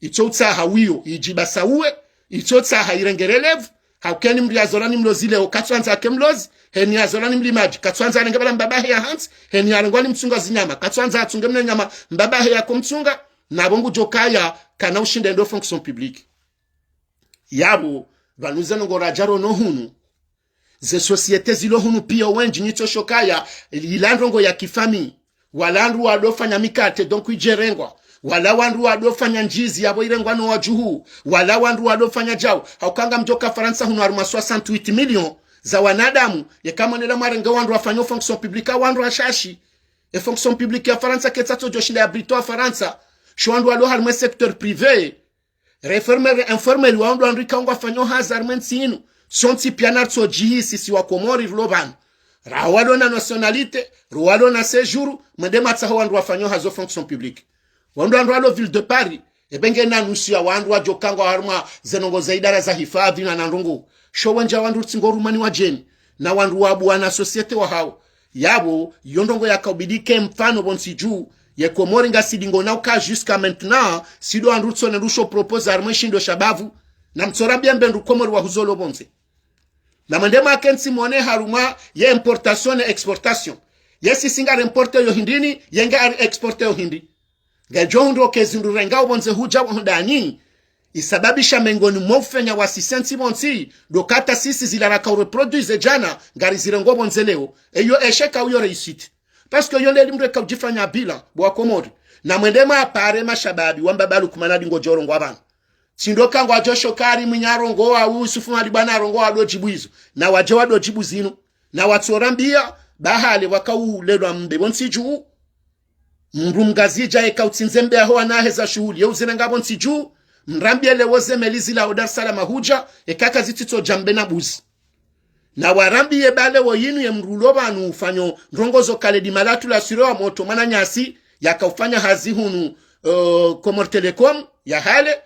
itso utsaha wiyo, idjibasauwe, itso utsaha irenge relève, hauka eni mndru yazola ni mlozi leo, katsuandza ake mlozi, heni yazola ni mlimadji, katsuandza arenge pvala mbabahe ya hantsi, heni yarengwa ni mtsunga zinyama, katsuandza atsunge mnenyama, mbabahe yako mtsunga, na pvo ngudjo kaya, kana ushinda ende o fonction publique. Yapvo, pvanu ze ndrongoo radja rono hunu, ze société zilo hunu pia wendji nyi tso shokaya, ila ndrongoo ya kifamille, wala wandru wadofanya mikate donc idje rengwa, wala wandru wadofanya ndjizi yapvo irengwa no wadjuhu, wala wandru wadofanya djau, hauka ngamdjoka Farantsa hunu harimwa soixante-huit millions za wanadamu, yeka mwenela mwarenge wandru wafanyao fonction publique, wandru washashi. E fonction publique ya Farantsa ketsatsodjo shinda ya brito wa Farantsa, sho wandru walo harimwa e secteur privé. Réforme informel wa wandru wandru ikao ngwafanyao hazi harimwa entsi inu. Sontsi pia naritso djihisi si wa Komori rilo pvanu. Ra walo na nationalité, ra walo na séjour, mwende mwatsahe wandru wafanyao hazi o fonction publique. Wandru wandru walo ville de Paris, epvenge na nusu ya wandru wadjo kangwa harimwa ze ndrongoo za idara za hifadhi na na ndrongoo. Sho wendji wandru ritsingo rumani wadjeni, na wandru wa bwana société wahao. Yapvo, yo ndrongoo yakaubidi ke mfano pvontsi dju, ye Komori ngasi dingo na uka jusqu'à maintenant, si ndo wandru tsone ndrusho proposer harimwa e shindo sha bavu, na mtsorambia mbe ndru Komori wahuzo lo pvondze. Na mwende mwakentsi mwone harumwa ye importation ne exportation. Ye sisi ngari importe yo hindri ni, yenge ari exporte yo hindri. Ngedjo hundro ke zindru rengao pvondze hudja pvo handani, isababisha mengoni mwa ufenya wa sisi ntsi pvontsi, ndo kata sisi zila raka ureproduise djana, ngari zirengo pvondze leo. Eyo échec au yo réussite? Parce que yo ndeli mndru eka udjifanya bila, bo wa Komori. Na mwende mwapare mashababi, wamba ba Lukmana dingo djorongwa pvanu. Tsi ndo ka ngwadjo shokari Mwinyi arongoa, Yusufu Mali bwana arongoa, wadodjibu izo. Na wadje wadodjibu zinu. Na watsorambia, ba hale wakaulelwa mbe pvontsi dju. Mndru mngazidja eka utsindze mbe aho wana heza shuhuli, ye uzirenga pvontsi dju. Mrambie leo ze meli zila ho Dar es Salaam hudja, eka kazitsitsodja mbe na buzi. Na warambie ba leo yinu ye mndru ulo pvanu ufanyo ndrongoo zo kale dima latru la sure wa moto mwananyasi, yakaufanya hazi hunu, eh, Comores Telecom, ya hale,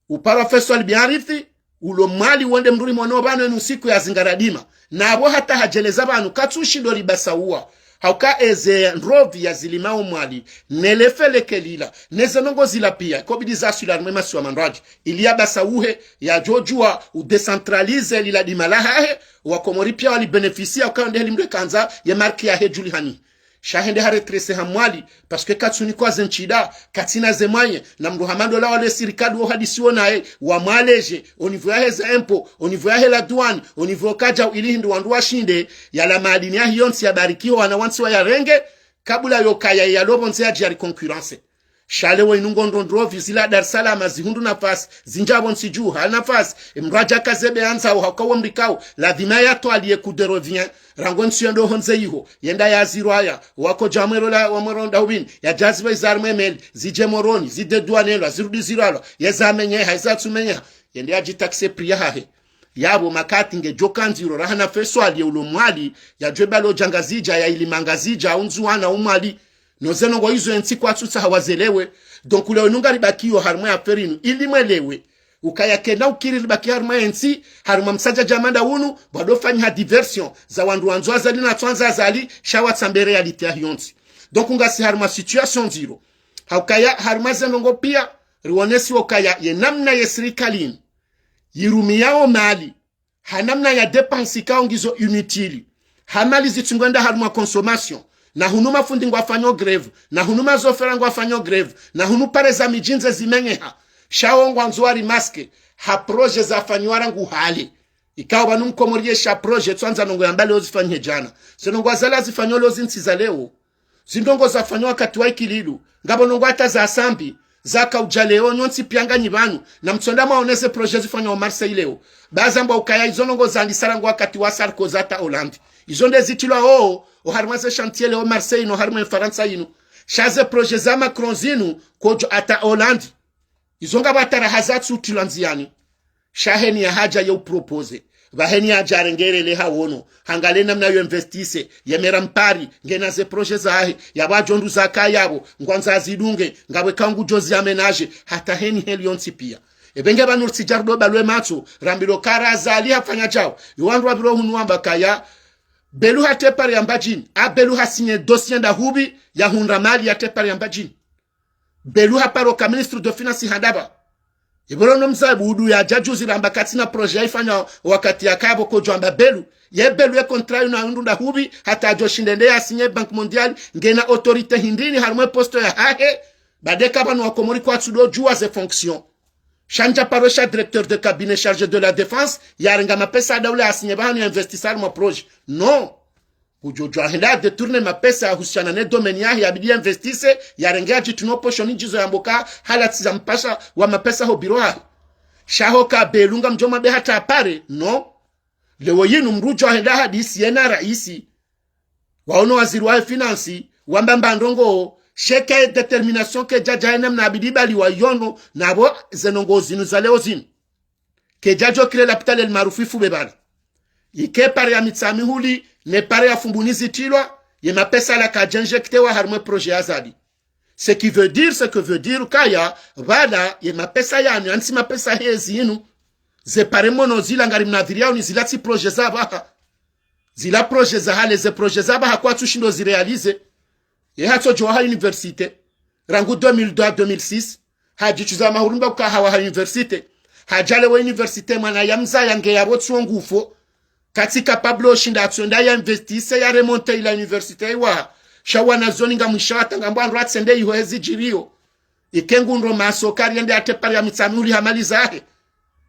uparwa Faisal Biarithi, ulo Mwali wende mndru ri mwono pvanu enu siku ya zingara dima. Na apvo hata hadjeleza pvanu, katsushindo libasauwa. Hauka eze ndrovi ya zilimao Mwali, nele feleke lila, neze ndrongoo zila pia, kobidi zaswila harimwe masiwa mandrwadji. Ili yabasauhe, yadjodjua, udécentraliser lila dima lahahe, wa Komori pia wali bénéficier, hauka yo nde heli mndru ekandza, ye marque yahe djulihani. Sha hende ha redresser ha Mwali, parce que katsunikwa ze ntsida, katsina ze moyens, na mndru hama ndo la wale sirikali wo hadisi wo naye, wamwaleje, au niveau yahe ze impôts, au niveau yahe la douane, au niveau kadjau ili hindri wandru washinde, yala madini yahe yontsi yabarikiho wana wantsi wayarenge, kabula yo kaya yalo pvondze yadje yari concurrence. Sha leo inu ngo ndrondro pvi zila Dar es Salaam zihundru nafasi, zindja pvo ntsi dju, ha nafasi, emradja kazebe andzao, hauka wo mrikao, ladhima yatwaliye coup de revient, rangu entsi yendo hondze iho, yenda yazirwaya, wakodja wamwero la, wamwero ndahupvini, yadja zipva iza harimwa emeli, zidje Moroni, zidedouanelwa, zirudi zirwalwa, yeza amenyeha, yeza tsumenyeha, yende yadjitaxe prix yahahe. Yapvo makati ngedjo ka ndziro raha na feswali ye ulo Mwali, yadjwe balo dja Ngazidja, ya ilima Ngazidja, au Ndzuwani, au Mwali. No ze ndrongoo izo entsi kwatsutsaha wazelewe. Donc leo inu ngaribakiyo harimwa ye affaire inu, ili mwelewe ukaya kena ukiri ribaki harimwa yentsi, harimwa msadjadja manda unu, pvwado fanyiha diversion, za wandru wandzo Azali na tswandza Azali, sha watsambe réalité yahe yontsi. Donc ngasi harimwa situation ndziro. Haukaya harimwa ze ndrongoo pia, rionesiwa ukaya ye namna ye sirikali inu yirumiyao mali, ha namna ya dépense ikao ngizo inutile. Ha mali zitsungwenda harimwa consommation. Na hunu mafundi ngwafanyo grève. Na hunu mazofera ngwafanyo grève. Na hunu pare za midji ndze zimenyeha. Sha wo ngwandzo wari masquer ha projet zafanyiwa rangu hale. Ikao pvanu Mkomori ye sha projet tswandza ndrongoo yamba leo zifanyihe djana. Ze ndrongoo Azali zifanyo leo zintsi za leo. Zindrongoo zafanywa wakati wa Ikililu, ngapvo ndrongoo hata za Sambi, zakaudja leo, nyontsi pia nganyi pvanu, na mtsonda mwaone ze projet zifanywa o Marseille leo. Ba zambwa ukaya izo ndrongoo zandisa rangu wakati wa Sarkozy hata Hollande. Izo nde zitilwa o, o harimwa ze chantier leo Marseille no harimwa Farantsa inu. Sha ze projet za Macron zinu, kodjo hata Hollande. Izo ngapvo hata raha zatsutilwa ndziani. Sha heni yahadja ye uproposer. Pvaheni yadja rengerele hawono. Hangale namna yo investir, ye mera mpari, ngena ze projet zahe. Yapvo adjo ndru zaka yapvo, ngwandzo azidunge, ngapvo eka ngudjo zi aménager, hata heni heli yontsi pia. Epvenge pvanu ritsidja rudo balwe matso, rambilwa ukaya Azali hafanya djao. Yo wandru wapviro hunu wamba kaya, Belu hata pare ya Mbadjini, a Belu hasinye dossier ndahupvi, yahundra mali hata pare ya Mbadjini. Belu haparo ka ministre de finance handapva. Epvo leo no mzaibu udu yadja juzi ramba katsina projet yaifanya wakati yakapvo kodjo amba Belu. Ye Belu ye contrat inu ahundru ndahupvi, hata adjo shinda ende yasinye Banque Mondiale, ngena autorité hindrini harimwa e poste yahahe, ba de ka pvanu Wakomori kwatsudo djuwa ze fonction. Sha ndja paro sha directeur de cabinet chargé de la défense, yarenga mapesa ya daula yasinye pvahanu ya investir harimwa projet. Non. Kudjo djuwa henda ya détourner mapesa yahusiana ne domaine yahe yabidi ya investir, yarenge yadjitunu poshoni djizo yamboka halatsiza mpasha wa mapesa ho biro hahe. Sha hoka Belu ngamdjo mwambe hata pare, non. Leo yinu mdru djuwa henda hadisi yena raisi. Waono waziri wa finance, wamba mba ndrongoo, sheka ye détermination kedjadja yena mna abidi bali wayono, napvo ze ndrongoo zinu za leo zinu. Kedjadjo kile lapitali El Maarouf ifupve pvala. Ike pare ya Mitsamihuli, ne pare ya Fumbuni zitilwa, ye mapesa la kadja injectewa harimwa e projet ya Azali. Ce qui veut dire, ce que veut dire, kaya, pvala, ye mapesa yanu, yantsi mapesa hezi inu. Ze pare mono zila ngari mnadhiri yao ni zila tsi projet za pvaha. Zila projet za hale, ze projet za pvaha kwatsu shindo zi réaliser. Ye hatsodjo waha université. Rangu deux mille deux à deux mille six. Hadjitsuza mahurumba uka hawaha université. Hadja leo université mwana ya mzaya nge yapvo tsi wo ngufo. Katsi capable oshinda atsuenda ya investir, ya remonter ila université iwaha. Sha wanazioni ngamwisha hata ngambwa ndro atsende iho hezi djiriyo. Ike ngu ndro maso kari yende hata pare ya Mitsamihuli ha mali zahe.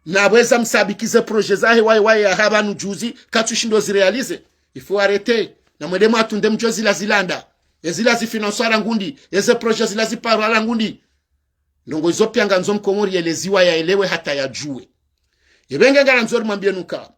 Napvo eza msabikize projet zahe waye waye yaha pvanu juzi, katsu shindo zi réaliser. Il faut arrêter. Na mwende mwatunde mdjo zila zilanda. Ezila zifinancwa rangu ndi, eze projet zila ziparwa rangu ndi. Ndrongoo izo pia ngandzo Mkomori yeleziwa yaelewe hata yadjuwe. Epvenge ngarandzo rimwambie nuka.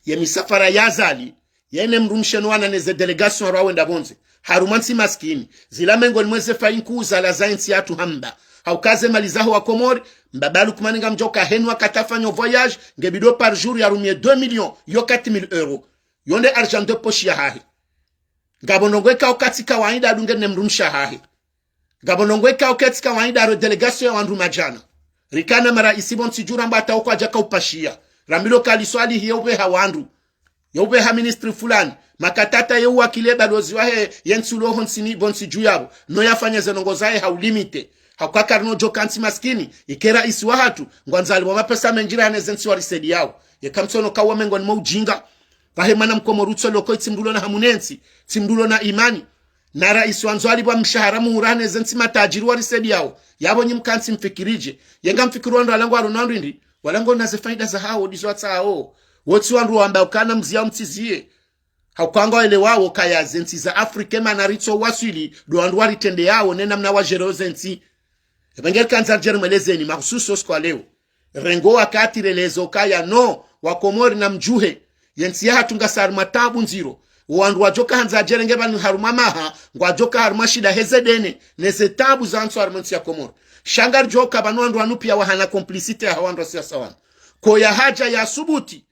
Ye misafara ya Azali, yene mdrumshe no wana neze délégation rwawenda pvondze. Harumwa ntsi maskini, zila mengoni mweze fayi nkuu zala za entsi yatru hamba. Hauka ze mali zaho Wakomori, mbaba Lukmani ngamdjo ka henu wakati afanya o voyage, nge bidi par jour yarumie deux millions, yo quatre mille euros. Yo nde argent de poche yahahe. Ngapvo ndrongoo ikao katsi kawaida adunge ne mdrumshe wahahe. Ngapvo ndrongoo ikao ketsi kawaida ro délégation ya wandru madjana. Rikana maraisi pvo ntsi dju ramba hata wo kwadjaka upashia. Rambilwa ka liswali hiye upveha wandru. Ye upveha ministre fulani. Makatata ye uwakili e balozi wahe ye ntsi ulo ho ntsini pvo ntsi dju yapvo. No yafanye ze ndrongoo zahe ha ulimite. Hauka karino djo ka ntsi maskini. Ike raisi wahatru. Ngwandzo alipvwa mapesa mendji raha neze ntsi warisaidiyao. Yeka mtsono ka uwo mengoni mwa ujinga. Pvahe mwana Mkomori utso loko itsi mdru ulo na hamu ne ntsi. Tsi mdru ulo na imani. Na raisi wandzo alipvwa mshahara muhuu raha neze ntsi matajiri warisaidiyao. Yapvo nyi mkantsi mfikiri dje. Ye ngamfikiri wandru wala ngwaro na ndrindri. Wala ngwao na ze faida zahawo ndizo watsahao. Wo tsi wandru wamba ukana mziyao mtsiziye. Hauka ngwaelewao kaya ze ntsi za Afrika mana ritso waswili, ndo wandru waritrendeao ne namna wa gérer ze ntsi. Epvenge rikandza ridje rimwelezeni mahususu osiku wa leo. Rengo wakati relezo kaya no, wakomori namdjuhe. Yentsi yahatru ngasi harumwa taabu ndziro. Wandru wadjoka handza wadjerenge pvanu harumwa maha, ngwadjoka harumwa shida heze dene, neze taabu zantsi harumwa ntsi ya Komori. Sha ngaridjoka pvanu wandru wanu pia wahana complicité yaha wandru wa siasa wanu. Ko yahadja yasubuti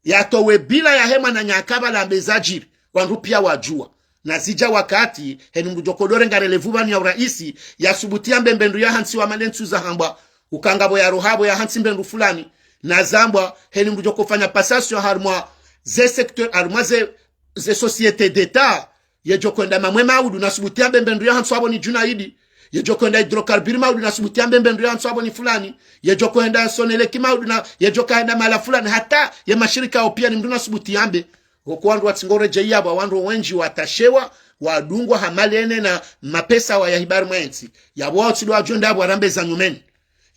yatowe bila yahe mwananya akapvala ambe zadjiri, wandru pia wadjuwa. Na zidja wakati, heni mdru djokodore ngarelevu pvanu ya uraisi, yasubuti yambe mbe ndru yahantsi wa malentsu zahambwa, ukanga pvo yaroha pvo yahantsi mbe ndru fulani, na zambwa, heni mdru djokofanya passation harumwa ze secteur, harumwa ze, ze société d'État, yedjokoenda Mamwe Maudu nasubuti yambe mbe ndru yahantsi wa pvo ni Djunaidi. Yedjokoenda Hydrocarbures Maudu nasubuti yambe mbe ndru yahantsi wa pvo ni fulani. Yedjokoenda Sonelec Maudu na yedjokaenda mahala fulani. Hata ye mashirika yao pia ni mdru nasubuti yambe. Hoko wandru watsingoredjeyi yapvo wandru wendji watashewa, wadungwa ha malene na mapesa wa yahibari mwa yentsi. Yapvo wao tsi ndo wadjo enda pvo warambe za nyumeni.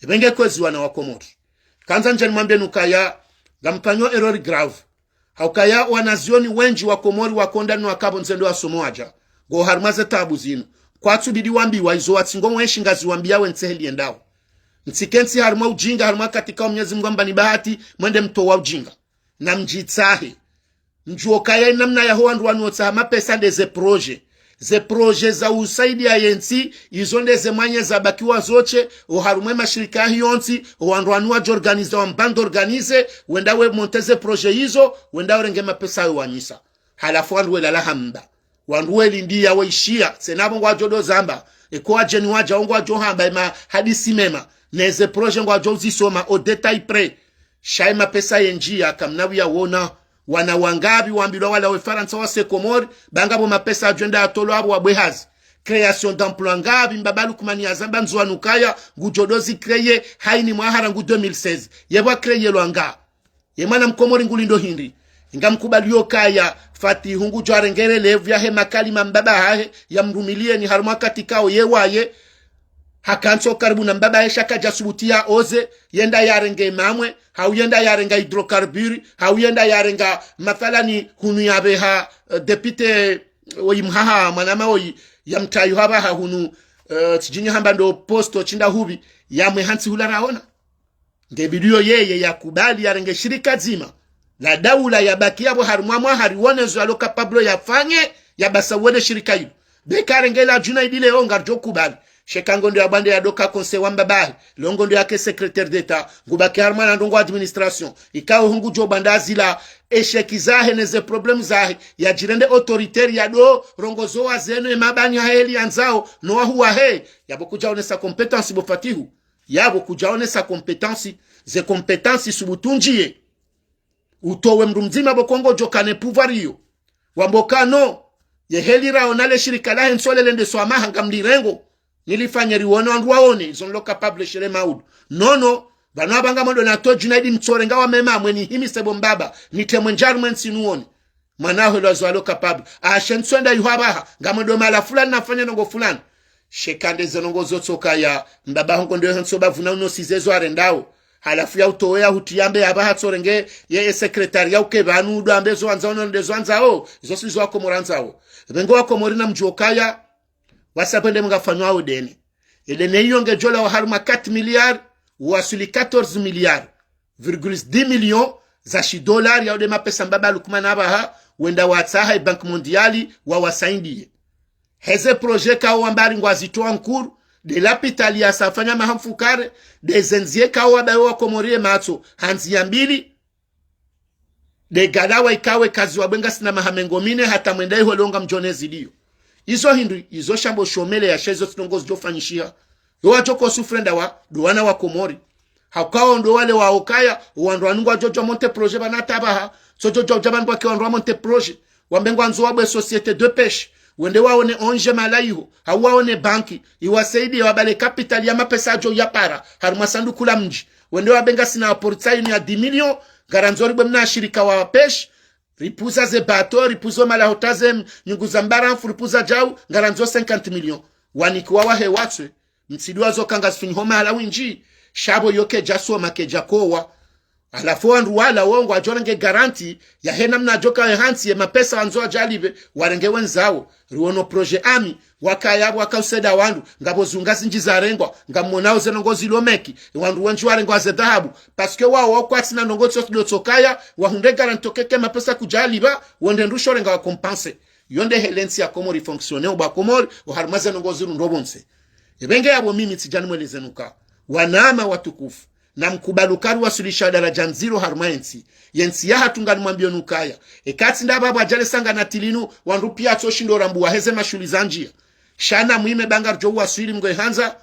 Epvenge kwezi wana wa Komori. Kandza ndjeni mwambe nukaya, ngamfanyo erreur grave. Haukaya wanazioni wendji wa Komori wakonda no wakapvo ndzendo wasomo wadja. Ngo harumwa ze taabu zinu. Kwatsubidi wambiwa izo watsingo wenshi ngaziwambiya wentsi heli yendao. Ntsikentsi harumwa ujinga, harumwa katika Mwenyezi Mungu amba ni bahati, mwende mtowa ujinga. Namdjitsahe. Mdjuwe kaya inamna yaho wandru wanu wotsaha mapesa nde ze projet. Ze projet za usaidiya yentsi, izo nde ze mwanya zabakiwa zontsi, oharumwa ye mashirika yahe yontsi, owandru wanu wadjo organize, wambando organize, wenda we monte ze projet izo, wenda urenge mapesa yo wanyisa. Halafu wandru welala hamba. Wandru welindiya weishiya, tsena pvo ngwadjo ndo zamba. Eko wadjeni wadja wo ngwadjo hamba ema hadisi mema. Neze projet ngwadjo uzisoma au détail près. Sha ye mapesa yendjiya, kamna wiya wona. Wana wangapvi wambilwa walawe Farantsa wase Komori, ba ngapvo mapesa yadjo enda yatolwa apvo wabwe hazi. Création d'emploi ngapvi, mbaba Lukumani yazamba Ndzuwani ukaya, ngudjo ndo zi créer, hayini mwaha rangu deux mille seize. Yepvo a créer lwa nga. Ye mwana mkomori ngulindo hindri. Inga mkubaliyo kaya, Fatihu ngudjo arenge relève yahe makalima mbaba hahe, yamrumiliyeni harumwa katika oye waye, hakantsi okaribu na mbaba hahe sha kadja subuti ya oze, yenda yarenge Mamwe, hau yenda yarenga Hydrocarbures, hau yenda yarenga mathalani hunu yapveha, eh, député oyi mhaha mwanama oyi yamtayu hapvaha hunu, eh, tsidjinyi hamba ndo poste tshinda hupvi, yamwe hantsi hula raona. Ngebidiyo yeye yakubali yarenge shirika dzima la daula yabaki yapvo harumwa mwaha riwone zo yalo capable yafanye, yapvasa wene shirika ilo. Beka arenge la Djunaidi leo ngaridjo kubali. Sheka ngondo ya bwande ya doka conseil wa mbaba hahe, lo ngondo yake secrétaire d'État, ngubaki harumwa na ndrongoo administration. Ikao hungudjo bwanda zila échec zahe neze problème zahe, yadjirende autoritaire yado rongozo wazeno emabani hahe heli yandzao, no wahu wahe, yapvo kudja onesa compétence bo Fatihu. Yapvo kudja onesa compétence, ze compétence subutu ndjiye. Utowe mndru mdzima pvo ko ngodjo kana e pouvoir iyo. Wambe kano, ye heli raona le shirika lahe ntsu lele nde swamaha ngamlirengo. Nilifanye riwone wandru waone, izo nilo capable shele maudu. Nono, pvanu apvanga mwendo natowe Djunaidi mtsorenga wa mema mweni himise bo mbaba, nitemwe ndjari mwe ntsi nuone. Mwana wahe lwazo alo capable. Ashe ntsu enda iho apvaha, ngamwendo mahala fulani nafanye ndrongoo fulani. Sheka nde ze ndrongoo zotsokaya, mbaba hongo ndo ye hantsi o bavuna uno size zo arendao. Halafu ya utowe ya huti yambe yapvaha tsorenge ye, ye secrétaire ya uke pvanu udo ambe zo wandzao no nde zo wandzao. Zo si zo wakomori wandzao. Pvenge wakomori namdjuwe kaya, wasa pvende mngafanywao dene. Edene iyo ngedjo lawa harumwa quatre milliards, wasuli quatorze milliards virgule dix millions za shidolari, yao nde mapesa mbaba Lukumani apvaha, wenda watsaha e Banque Mondiale, wawasaidiye. Heze projet kao wambari ngwazitowa nkuru, nde lapitali yasafanya maha mfukare, nde ze ndziya kao wabaye wakomori ye matso, ha ndziya mbili, nde galawa ikao ekaziwa bwe ngasina maha mengo mine hata mwenda iho leo ngamdjo ne zidiyo. Izo hindri, izo shambo shomeleya sha izo tsi ndrongoo zidjo fanyishiha. Yo wadjo ko souffrir ndawa, ndo wana wa Komori. Haukao ndo wale waokaya, owandru wanu ngwadjo djo monter projet pvanu hata apvaha, tso djo djo dja pvanu pvwake wandru wa monter projet. Wambe ngwandzo wabwe société de pêche. Wende waone O N G mahala iho, hau waone banki, iwasaidiye wabale capital ya mapesa yadjo yapara harumwa sanduku la mdji. Wende wambe ngasina apporter yinu ya dix millions, ngarandzo ribwe mna shirika wa pêche, ripvuza ze bateau, ripvuza o mahala hota ze nyungu za mbarafu, ripvuza djau, ngarandzo cinquante millions. Wanikiwa wahe watswe, mtsidjuwa zo ka ngazifinyiho mahala windji, sha pvo yo kedja soma kedja kowa. Halafu wandru wala wo ngwadjo renge garantie yahe namna djo kawe hantsi ye mapesa wandzo wadja walipve, warenge wendzao. Riwono projet ami, Wakaya pvo waka usaidia wandru, ngapvo zunga zindji zarengwa, ngamwonao ze ndrongoo zilo meki, wandru wendji warengwa ze dhahabu, parce que wao wakwatsina ndrongoo tso ndo tsokaya, wahundre garantie keke mapesa kudja alipva, wende ndrusho renga wa compenser. Yo nde heli entsi ya Komori fonctionner, o ba Komori, oharumwa ze ndrongoo zirundro pvontsi. Epvenge yapvo mimi tsidja nimweleze nuka. Wananya watukufu, namkubali uka riwaswilisha daraja ndziro harumwa entsi. Yentsi yahatru nganimwambio nukaya. Eka tsi ndapvo apvo adjale sanga na tilinu, wandru pia tso shindo rambuwa heze mashuhuli za ndjia. Sha namwime ba ngaridjo uwaswili mngoihandza,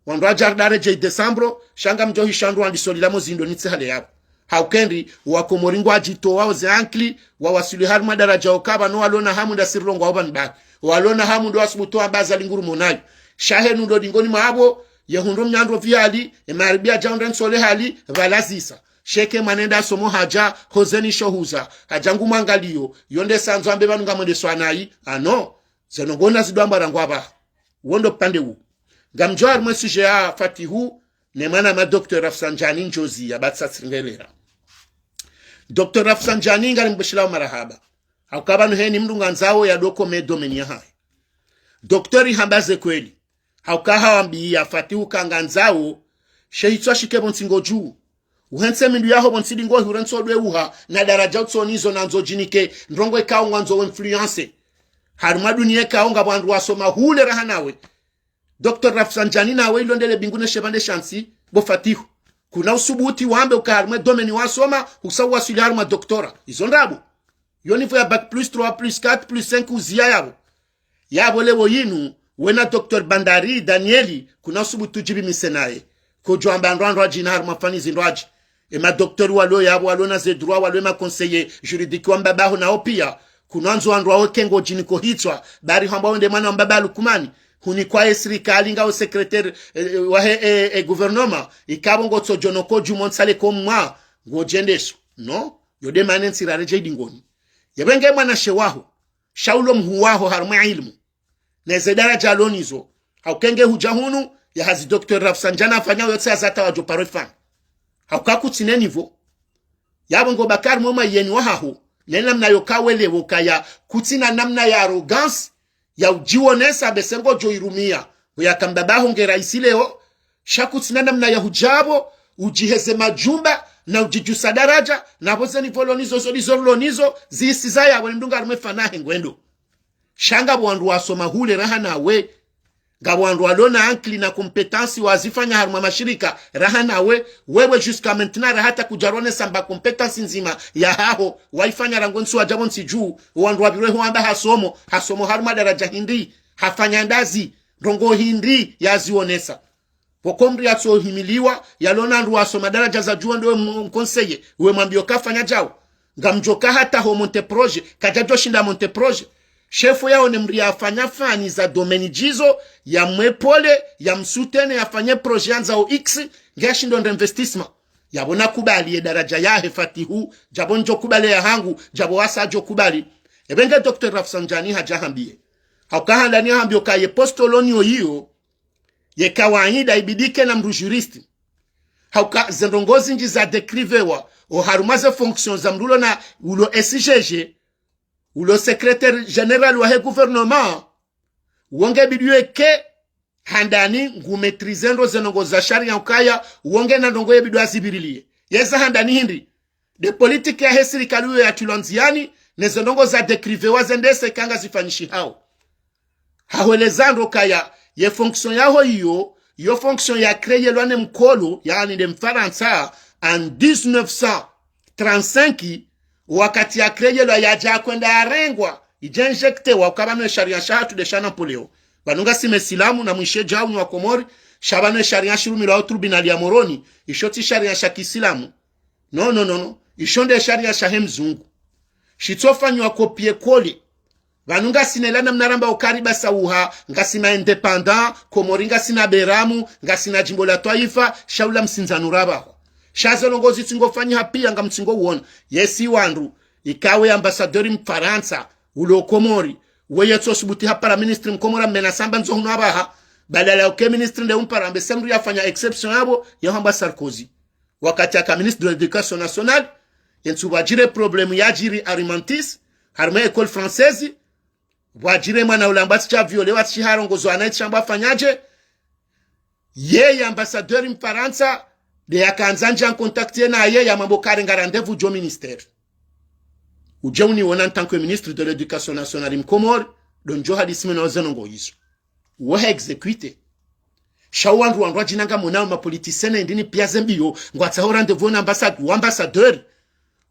wandru adja ridare dje décembre, sha ngamdjo hisha wandru wandiso lila mo zindo nitsi hale yapvo. Hauka endi, wakomori ngwadjitowao ze ankili, wawaswili harumwa daraja oka pvanu walona hamu nda sirlongo wao pvanu bahi. Walona hamu ndo wasubutu wamba Azali ngurumonayo. Sha henu ndo dingoni mwapvo, yehundru mnyandro pvi hali, emaribi adja hundre ntsole hali, pvalazisa. Sheke mwana enda asomo hadja, hozeni sho huza, hadja ngumwangalio, yo nde sanzo ambe pvanu ngamwende swanayi, ah non, ze ndrongoo nazidjo amba rangu apvaha. Wo ndo pvandre wu. Ngamdjo harumwa e sujet ya Fatihu, ne mwana ma docteur Rafsanjani ndjozi ya batsa tsingelera. Docteur Rafsanjani ngalimbushilao marahaba. Hauka pvanu heni mndru ngandzao yadokome domaine yahahe. Docteur hamba ze kweli. Hauka hawambiya Fatihu ka ngandzao, she hitswa shike pvontsi ngodju. Uhentse mindru yaho pvontsi dingo hiure ntso dwe uha, na daraja utso nizo na ndzo djinike, ndrongoo ikao ngwandzo we influence. Harumwa dunia ikao ngapvo wandru wasoma hule raha nawe. Docteur Rafsanjani nawe ilondele bingu ne shepvandre sha ntsi, bo Fatihu. Kuna usubuti wambe uka harumwa e domaine wasoma, husa uwaswili harumwa doctorat. Izo ndrabo. Yo niveau ya bac plus trois, plus quatre, plus cinq uziya yapvo. Yapvo leo yinu, wena docteur Bandari, Danieli, kuna usubutu djipvimise naye. Kodjo amba ndrwa ndrwadji na harumwa fani zindrwadji. Ema docteur walo yapvo, walo na ze droit, walo ema conseiller juridique wa mbabaho nao pia. Kunwandzo wandru wawe kengo djiniko hitswa, bari hamba wende mwana wa mbaba Lukumani, hunikwa ye sirikali ngawe secrétaire, eh, wahe, eh, eh, gouvernement, ikapvo ngotso djono ko djumo ntsale ko mwa, ngodjendeso. Non, yo nde mana entsi raredjei dingoni. Yepvenge mwanashe waho, sha ulo mhuu waho harumwa ilmu. Neze daraja alonizo. Hauka enge hudja hunu, ya hazi docteur Rafsanjani afanya yotsi hazata wadjo paro ifanya. Hauka kutsina e niveau. Yapvo ngo Bakari mwe mwayeni wahaho. Ne namna yoka welewo kaya kutsina namna ya arrogance, ya udjiwonesa bese ngodjo irumia. Ngoyaka mbabaho nge raisi leo, sha kutsina namna ya hudja pvo, udjiheze majumba, na udjidjusa daraja, na pvo ze niveau lonizo, zo lizo lonizo, zihisi za yawe mndru ngarumwe fanahe ngwendo. Sha ngapvo wandru wasoma hule raha nawe. Ngapvo wandru walo na ankili na compétence wazifanya harumwa mashirika raha nawe. Wewe jusqu'à maintenant raha hata kudjaronesa mba compétence ndzima yahaho waifanya rangu ntsu wadja pvontsi dju. Wandru wapvirwe huwamba hasomo, hasomo harumwa daraja hindri, hafanya ndazi, ndrongoo hindri yazionesa. Pvoko mndru yatsohimiliwa, yalona ndru wasoma daraja za dju ndo we mkonseye, we mwambio kafanya djao. Ngamdjoka hata ho monter projet, kadjadjo shinda monter projet. Shefu yaone mndru yafanya fani za domaine djizo, yamwe pole, yamsoutenir, yafanye projet yandzao X, nge ashindo nde investissement. Yapvo nakubali ye daraja yahe Fatihu, djapvo ndjo kubali yahangu, djapvo wasa djo kubali. Epvenge docteur Rafsanjani hadja hambiye. Hauka handani hambio ka ye poste loniyo iyo, ye kawaida ibidi ike na mndru juriste. Hauka ze ndrongoo zindji za décrivewa, oharumwa ze fonction za mndru ulo na ulo S G G, ulo secrétaire général wahe gouvernement, wo nge bidi yeke handani ngu maîtriser ndro ze ndrongoo za sharia ukaya, wo nge na ndrongoo ye bidi azipvirilie. Yeza handani hindri, nde politique yahe sirikali uyo yatilwa ndziani, ne ze ndrongoo za décrivewa zendese kanga zifanyishihao. Hahweleza ndro kaya, ye fonction yaho iyo, yo fonction ya créelwa ne mkolo, yaani nde Mfarantsa, en dix-neuf cent trente-cinq, wakati ya créelwa yadja kwenda yarengwa, idja injectewa, uka pvanu e sharia shahatru nde sha Napoléon. Pvanu ngasi mesilamu na mwishe djau ni wa Komori, sha pvanu e sharia shirumilwa o tribunal ya Moroni, isho tsi sharia sha kisilamu. Non, non, non, non. Isho nde sharia shahe mzungu. Shitsofanywa copier coller. Pvanu ngasina ila namna ramba ukari basa uha, ngasi ma indépendant, Komori ngasina beramu, ngasina djimbo la twaifa, sha ula msindzano rapvahwa. Sha ze ndrongoo zitsingofanyiha pia ngamtsingo uona. Yesi wandru, ikawe ambassadeur Mfarantsa, ulo Komori, weye tso subuti hapara ministre Mkomori ammena samba ndzo hunu apvaha, badala ya uke ministre nde umpara ambe se mndru yafanya exception yapvo, yahamba Sarkozy. Wakati aka ministre de l'éducation nationale, yentsu pvwadjiri problème yadjiri Arimantis, harumwa école française, Pvwadjiri mwana ula amba tsi sha viole, watsi sha harongozo ana, itsi sha amba afanyadje. Yeye ambassadeur Mfarantsa, nde yakandza ndje en contact naye, yamwambe ukaya nga rendez-vous djo ministère. Udje unione en tant que ministre de l'éducation nationale Mkomori, ndo ndjo hadisi mi nawe ze ndrongoo izo. Wo ha exécuté. Sha wandru wandru wadjinanga mona wo ma politiciens na indrini pia ze mbiyo, ngwatsaho rendez-vous na ambassade, wo ambassadeur.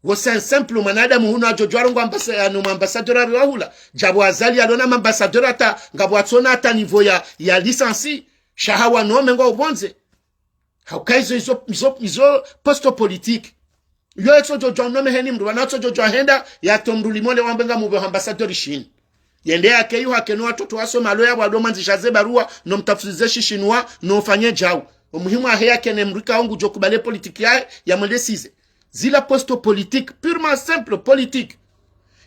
Wo c'est un simple mwanadamu hunu adjo djuwa rongoa ambassa-, ano ma ambassadeur ari wahula. Djapvo Azali yalona ma ambassadeur hata, ngapvo watsona hata niveau ya, ya licence. Sha hawa no mengwa upvondze. Hauka izo, izo, izo, izo poste politique. Yo etso djodjwa mnome heni mndru, wana etso djodjwa henda, yato mndru limole wambe ngamupve ambassadeur Shini. Yende yake yu hake no watoto wasoma lo yapvo ado mwandzisha ze barua, no mtafsirize Shishinwa, no ufanye djau. Omuhimu ahe yake ne mndru ikao ngudjo kubali politique yahe, yamwelesize. Zila poste politique, purement simple politique.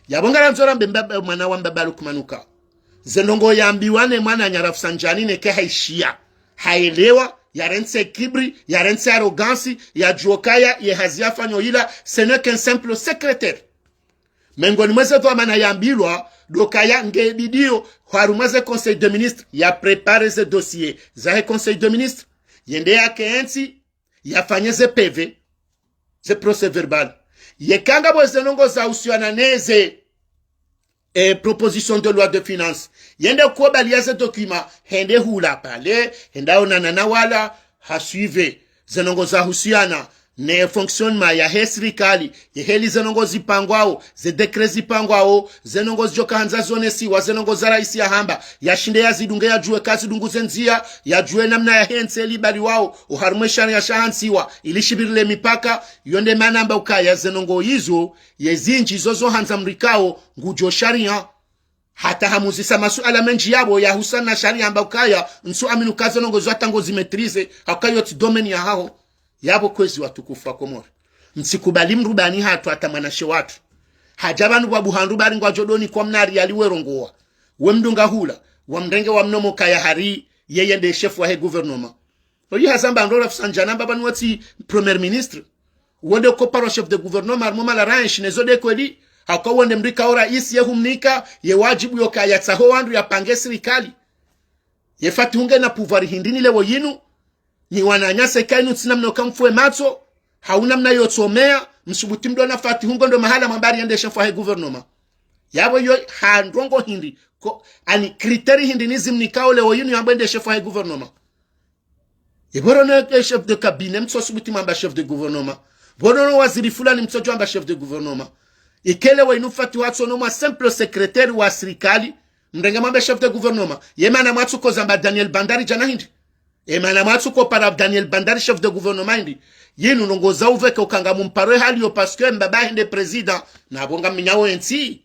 Yapvo ngarandzo rambe mbaba, mwana wa mbaba Lukmanuka. Ze ndrongoo yambiwa ne mwananya Rafsanjani neke haishiya. Haelewa, yarentsi kibri, yarentsi arrogance, yadjuwa ukaya, ye hazi yafanyo ila, ce n'est qu'un simple secrétaire. Mengoni mwa ze dhwamana yambilwa, ndo ukaya nge bidiyo, harumwa ze conseil de ministres, ya préparer ze dossiers, zahe conseil de ministres, yende yake entsi, yafanye ze P V, ze procès-verbal. Yeka ngapvo ze ndrongoo zahusiana neze, eh, proposition de loi de finances. Yende kubaliya ze documents, hende hula pale, hende aonana na wala, ha suivre. Ze ndrongoo zahusiana ne fonctionnement yahe sirikali, yeheli ze ndrongoo zipangwao, ze décrets zipangwao, ze ndrongoo zidjoka handza zonesiwa, ze ndrongoo za raisi yahamba, yashinde yazidunge, yadjuwe kazidungu ze ndziya, yadjuwe namna yahe ntsi libaliwao, oharumwa e sharia shahantsiwa, ili shipvirile mipaka, yo nde mana amba ukaya ze ndrongoo izo, ye zindji zozo handza mndru ikao, ngudjo sharia. Hata hamuzisa masuala mendji yapvo yahusiana na sharia amba ukaya, ntsu amini uka ze ndrongoo izo hata ngo zi maîtriser, hauka yo tsi domaine yahaho. Yapvo kwezi watukufu wa Komori. Mtsikubali mndru bani hatru hata mwanamshe watru. Hadja pvanu pvwa buhandru bari ngwadjo doni kwa mna riyali werongowa. We mdunga hula, wamrenge wamnomo ukaya hari, yeye nde chef wahe gouvernement. Oyi hazamba ndo Rafsanjani amba pvanu watsi premier ministre. Wo nde uko parwa chef de gouvernement, harumwa mala ranshi, nezo nde kweli. Hauka wo nde mndru ikao raisi yehumnika, ye wadjibu yo ukaya yatsaho wandru yapange sirikali. Ye Fatihu nge na pouvoir hindrini leo yinu, ni wananyasi eka inu tsi namna uka mfuwe matso, hau namna yotsomeya, msubuti mdrona Fatihu ngo ndo mahala mwambe ari yende chef wahe gouvernement. Yapvo yo ha ndrongoo hindri, ko, ani critère hindri ni zimnikao leo yinu yambe nde chef wahe gouvernement. Ye pvo rono e chef de cabinet, mtsosubuti mwamba chef de gouvernement. Pvo rono waziri fulani, mtsodjo amba chef de gouvernement. Eka leo inu Fatihu watsono mwa simple secrétaire wa sirikali, mrenge mwambe chef de gouvernement. Ye mana mwatsuko zamba Daniel Bandari djana hindri. Ye mana mwatsuko para Daniel Bandari chef de gouvernement hindri. Yinu ndrongoo za upveke uka ngamumparo e hali yo parce que mbaba hende président, na pvo ngamminyao entsi.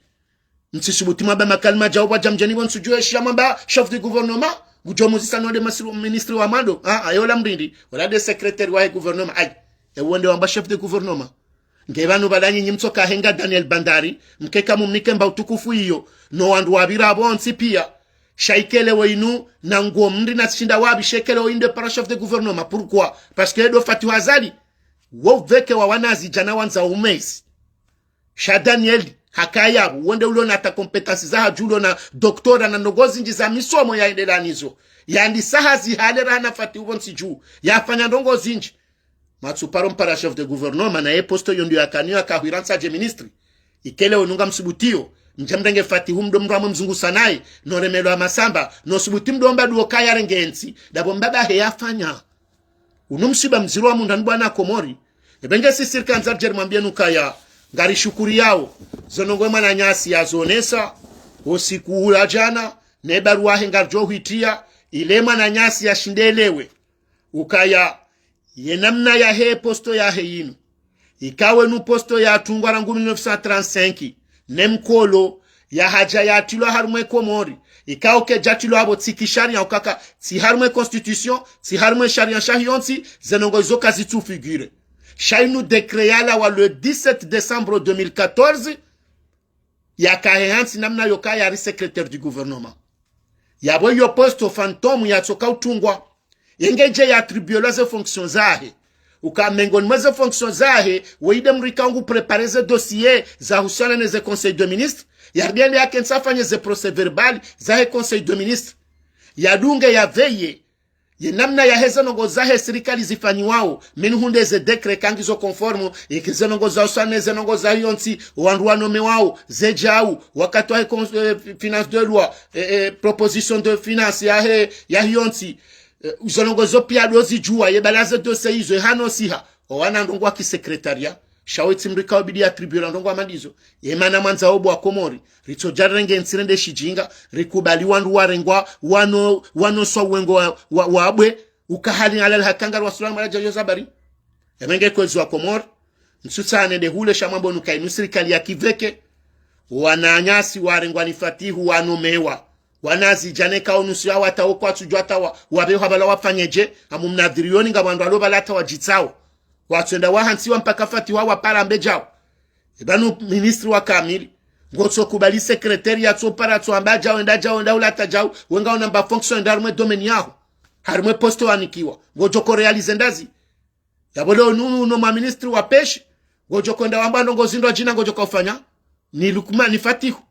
Mtsisubuti mwamba makalima djao pvwadja mdjeni pvo ntsudjuwe shiya mwamba chef de gouvernement, ngudjo muzisa no nde masru-, ministre wa mwando. Ah, ayo la mrindi, wala nde secrétaire wahe gouvernement. Ayi, ewo nde wamba chef de gouvernement. Nge pvanu pvala nyinyi mtsoka henga Daniel Bandari, mkeka mumnike mba utukufu iyo, no wandru wapvira pvontsi pia. Sha eka leo inu, na ngo mndri na shinda wapvi, sha eka leo inu nde para chef de gouvernement. Pourquoi? Parce que ndo Fatihu Azali. Wo upveke wa wanazi djana wandza umezi. Sha Daniel, hakaya pvo, wo nde ulona hata compétence za hadju, ulona doctorat na ndrongoo zindji za misomo yaendelea nizo. Yandisa hazi hale raha na Fatihu pvontsi dju. Yafanya ndrongoo zindji. Matsuparo mpara chef de gouvernement, na ye poste yo nde yakaniyo yakahwira ntsi adje ministre. Eka leo inu ngamsubutiyo, mdje mrenge Fatihu mdo mramwe mzungusa naye, no remelwa masamba, no subuti mdo mba duo kaya renge entsi, ndapvo mbaba he yafanya. Unu msiba mdziro wa mundani bwana Komori. Epvenge sisi rikandza ridje rimwambiye nukaya, ngarishukuriyao, zo ndrongoo mwananyasi yazonesa, usiku ula djana, ne barua he ngaridjo hwitiya, ile mwananyasi yashinde yelewe. Ukaya, ye namna yahe poste yahe yinu. Ikao inu poste yatungwa rangu mille neuf cent trente-cinq, ne mkolo, yahadja yatrilwa harumwa e Komori. Ikao kedjatrilwa apvo tsi kisharia ukaka, tsi harumwa e constitution, tsi harumwa e sharia shahe yontsi, ze ndrongoo izo kazitsu figurer. Sha inu décret yalawa le dix-sept décembre deux mille quatorze, yakahe hantsi namna yokaya ari secrétaire du gouvernement. Yapvo iyo poste fantôme yatsoka utungwa. Yenge dje ya attribuelwa ze fonctions zahe. Uka mengoni mwa ze fonctions zahe, wo inde mndru ikao ngu préparer ze dossiers zahusiana ne ze conseil de ministres, Yariende yakentsi afanye ze procès-verbal zahe Conseil des ministres. Yadunge, yaveye ye namna yaheze ndrongoo zahe sirikali zifanyiwao. Mi nihundre ze décret kangizo conforme, yeke ze ndrongoo za usane ze ndrongoo zahiyo ntsi, wandru wanomewao, ze djau, wakati wahe con-, eh, finance de loi, eh, eh, proposition de finance yahe, yahiyo ntsi. Eh, izo ndrongoo zo pia ndo zidjuwa, ye bala ze dossier izo, ye hano siha. Owana ndrongoo wa ki secrétariat. Sha wo itsi mdru ikao bidi ya attribuer ndrongoo hama ndizo. Ye mana mwandza obo wa Komori. Ritsodja renge ntsi rende shidjinga. Rikubali wandru warengwa, wano, wano swa wengo wa, wa, wabwe. Ukahali alal hakanga rwa sula mara djayo zabari. Emenge kwezi wa Komori. Msutsane nde hule sha mwambo nuka inu sirikali ya kiveke. Wananyasi warengwa ni Fatihu wanomewa. Wanazidjane kao nusu ya wata wo kwatsudjwa hata wa, wabeho habala wafanyedje, amu mnadhiri yoni nga wandru walo bala hata wadjitsao. Watswenda wahantsiwa mpaka Fatihu wapara mbedjao. Eba nu ministre wa kamili. Ngotso kubali secrétaire yatsopara tsoamba djao, enda djao, enda ulata djao, wenga unamba fonction enda harumwe domaine yaho. Harumwe poste wanikiwa. Ngodjoko réaliser ndazi. Yapvo leo nu, no ma ministre wa pêche, ngodjoko enda wamba ndrongoo zindru djina ngodjoka ufanya, ni Lukman, ni Fatihu.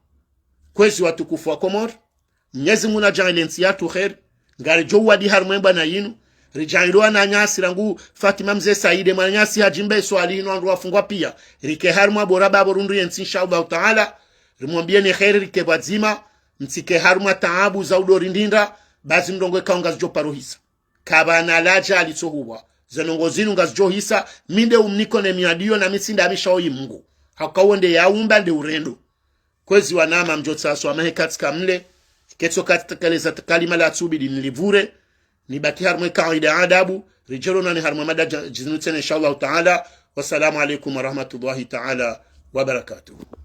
Kwezi watukufu wa Komori, Mnyezi Mungu nadjaanlie ntsi yatru kheri, ngaridjo uwadi harumwe mbwana yinu, ridjaanlie wananyasi rangu Fatima Mze Saide, mwananyasi Hadji Mbe Swalihi no wandru wafungwa pia, rike harumwa bora babo rundru ye ntsi insha Allahu Taala, rimwambieni kheri rike pvwadzima, mtsike harumwa taabu za udorindinda, bazi mdrongoo ikao ngazidjo paro hisa. Kapvana ladja alitsohuwa. Ze ndrongoo zinu ngazidjo hisa, mi nde umniko ne miadi yo na mi tsi nda mi sha oyi Mungu. Hauka wo nde yaumba nde urendo. Kwezi wanama mdjotsaha swamaha eka tsika mle, ketso katitekeleza kalima la tsubidi nilivure, nibaki harumwe kaida adabu, ridjo onana harumwe mada dja-, djizinu tsena insha Allahu Taala. Wassalamu alaikum warahmatullahi taala wabarakatuh.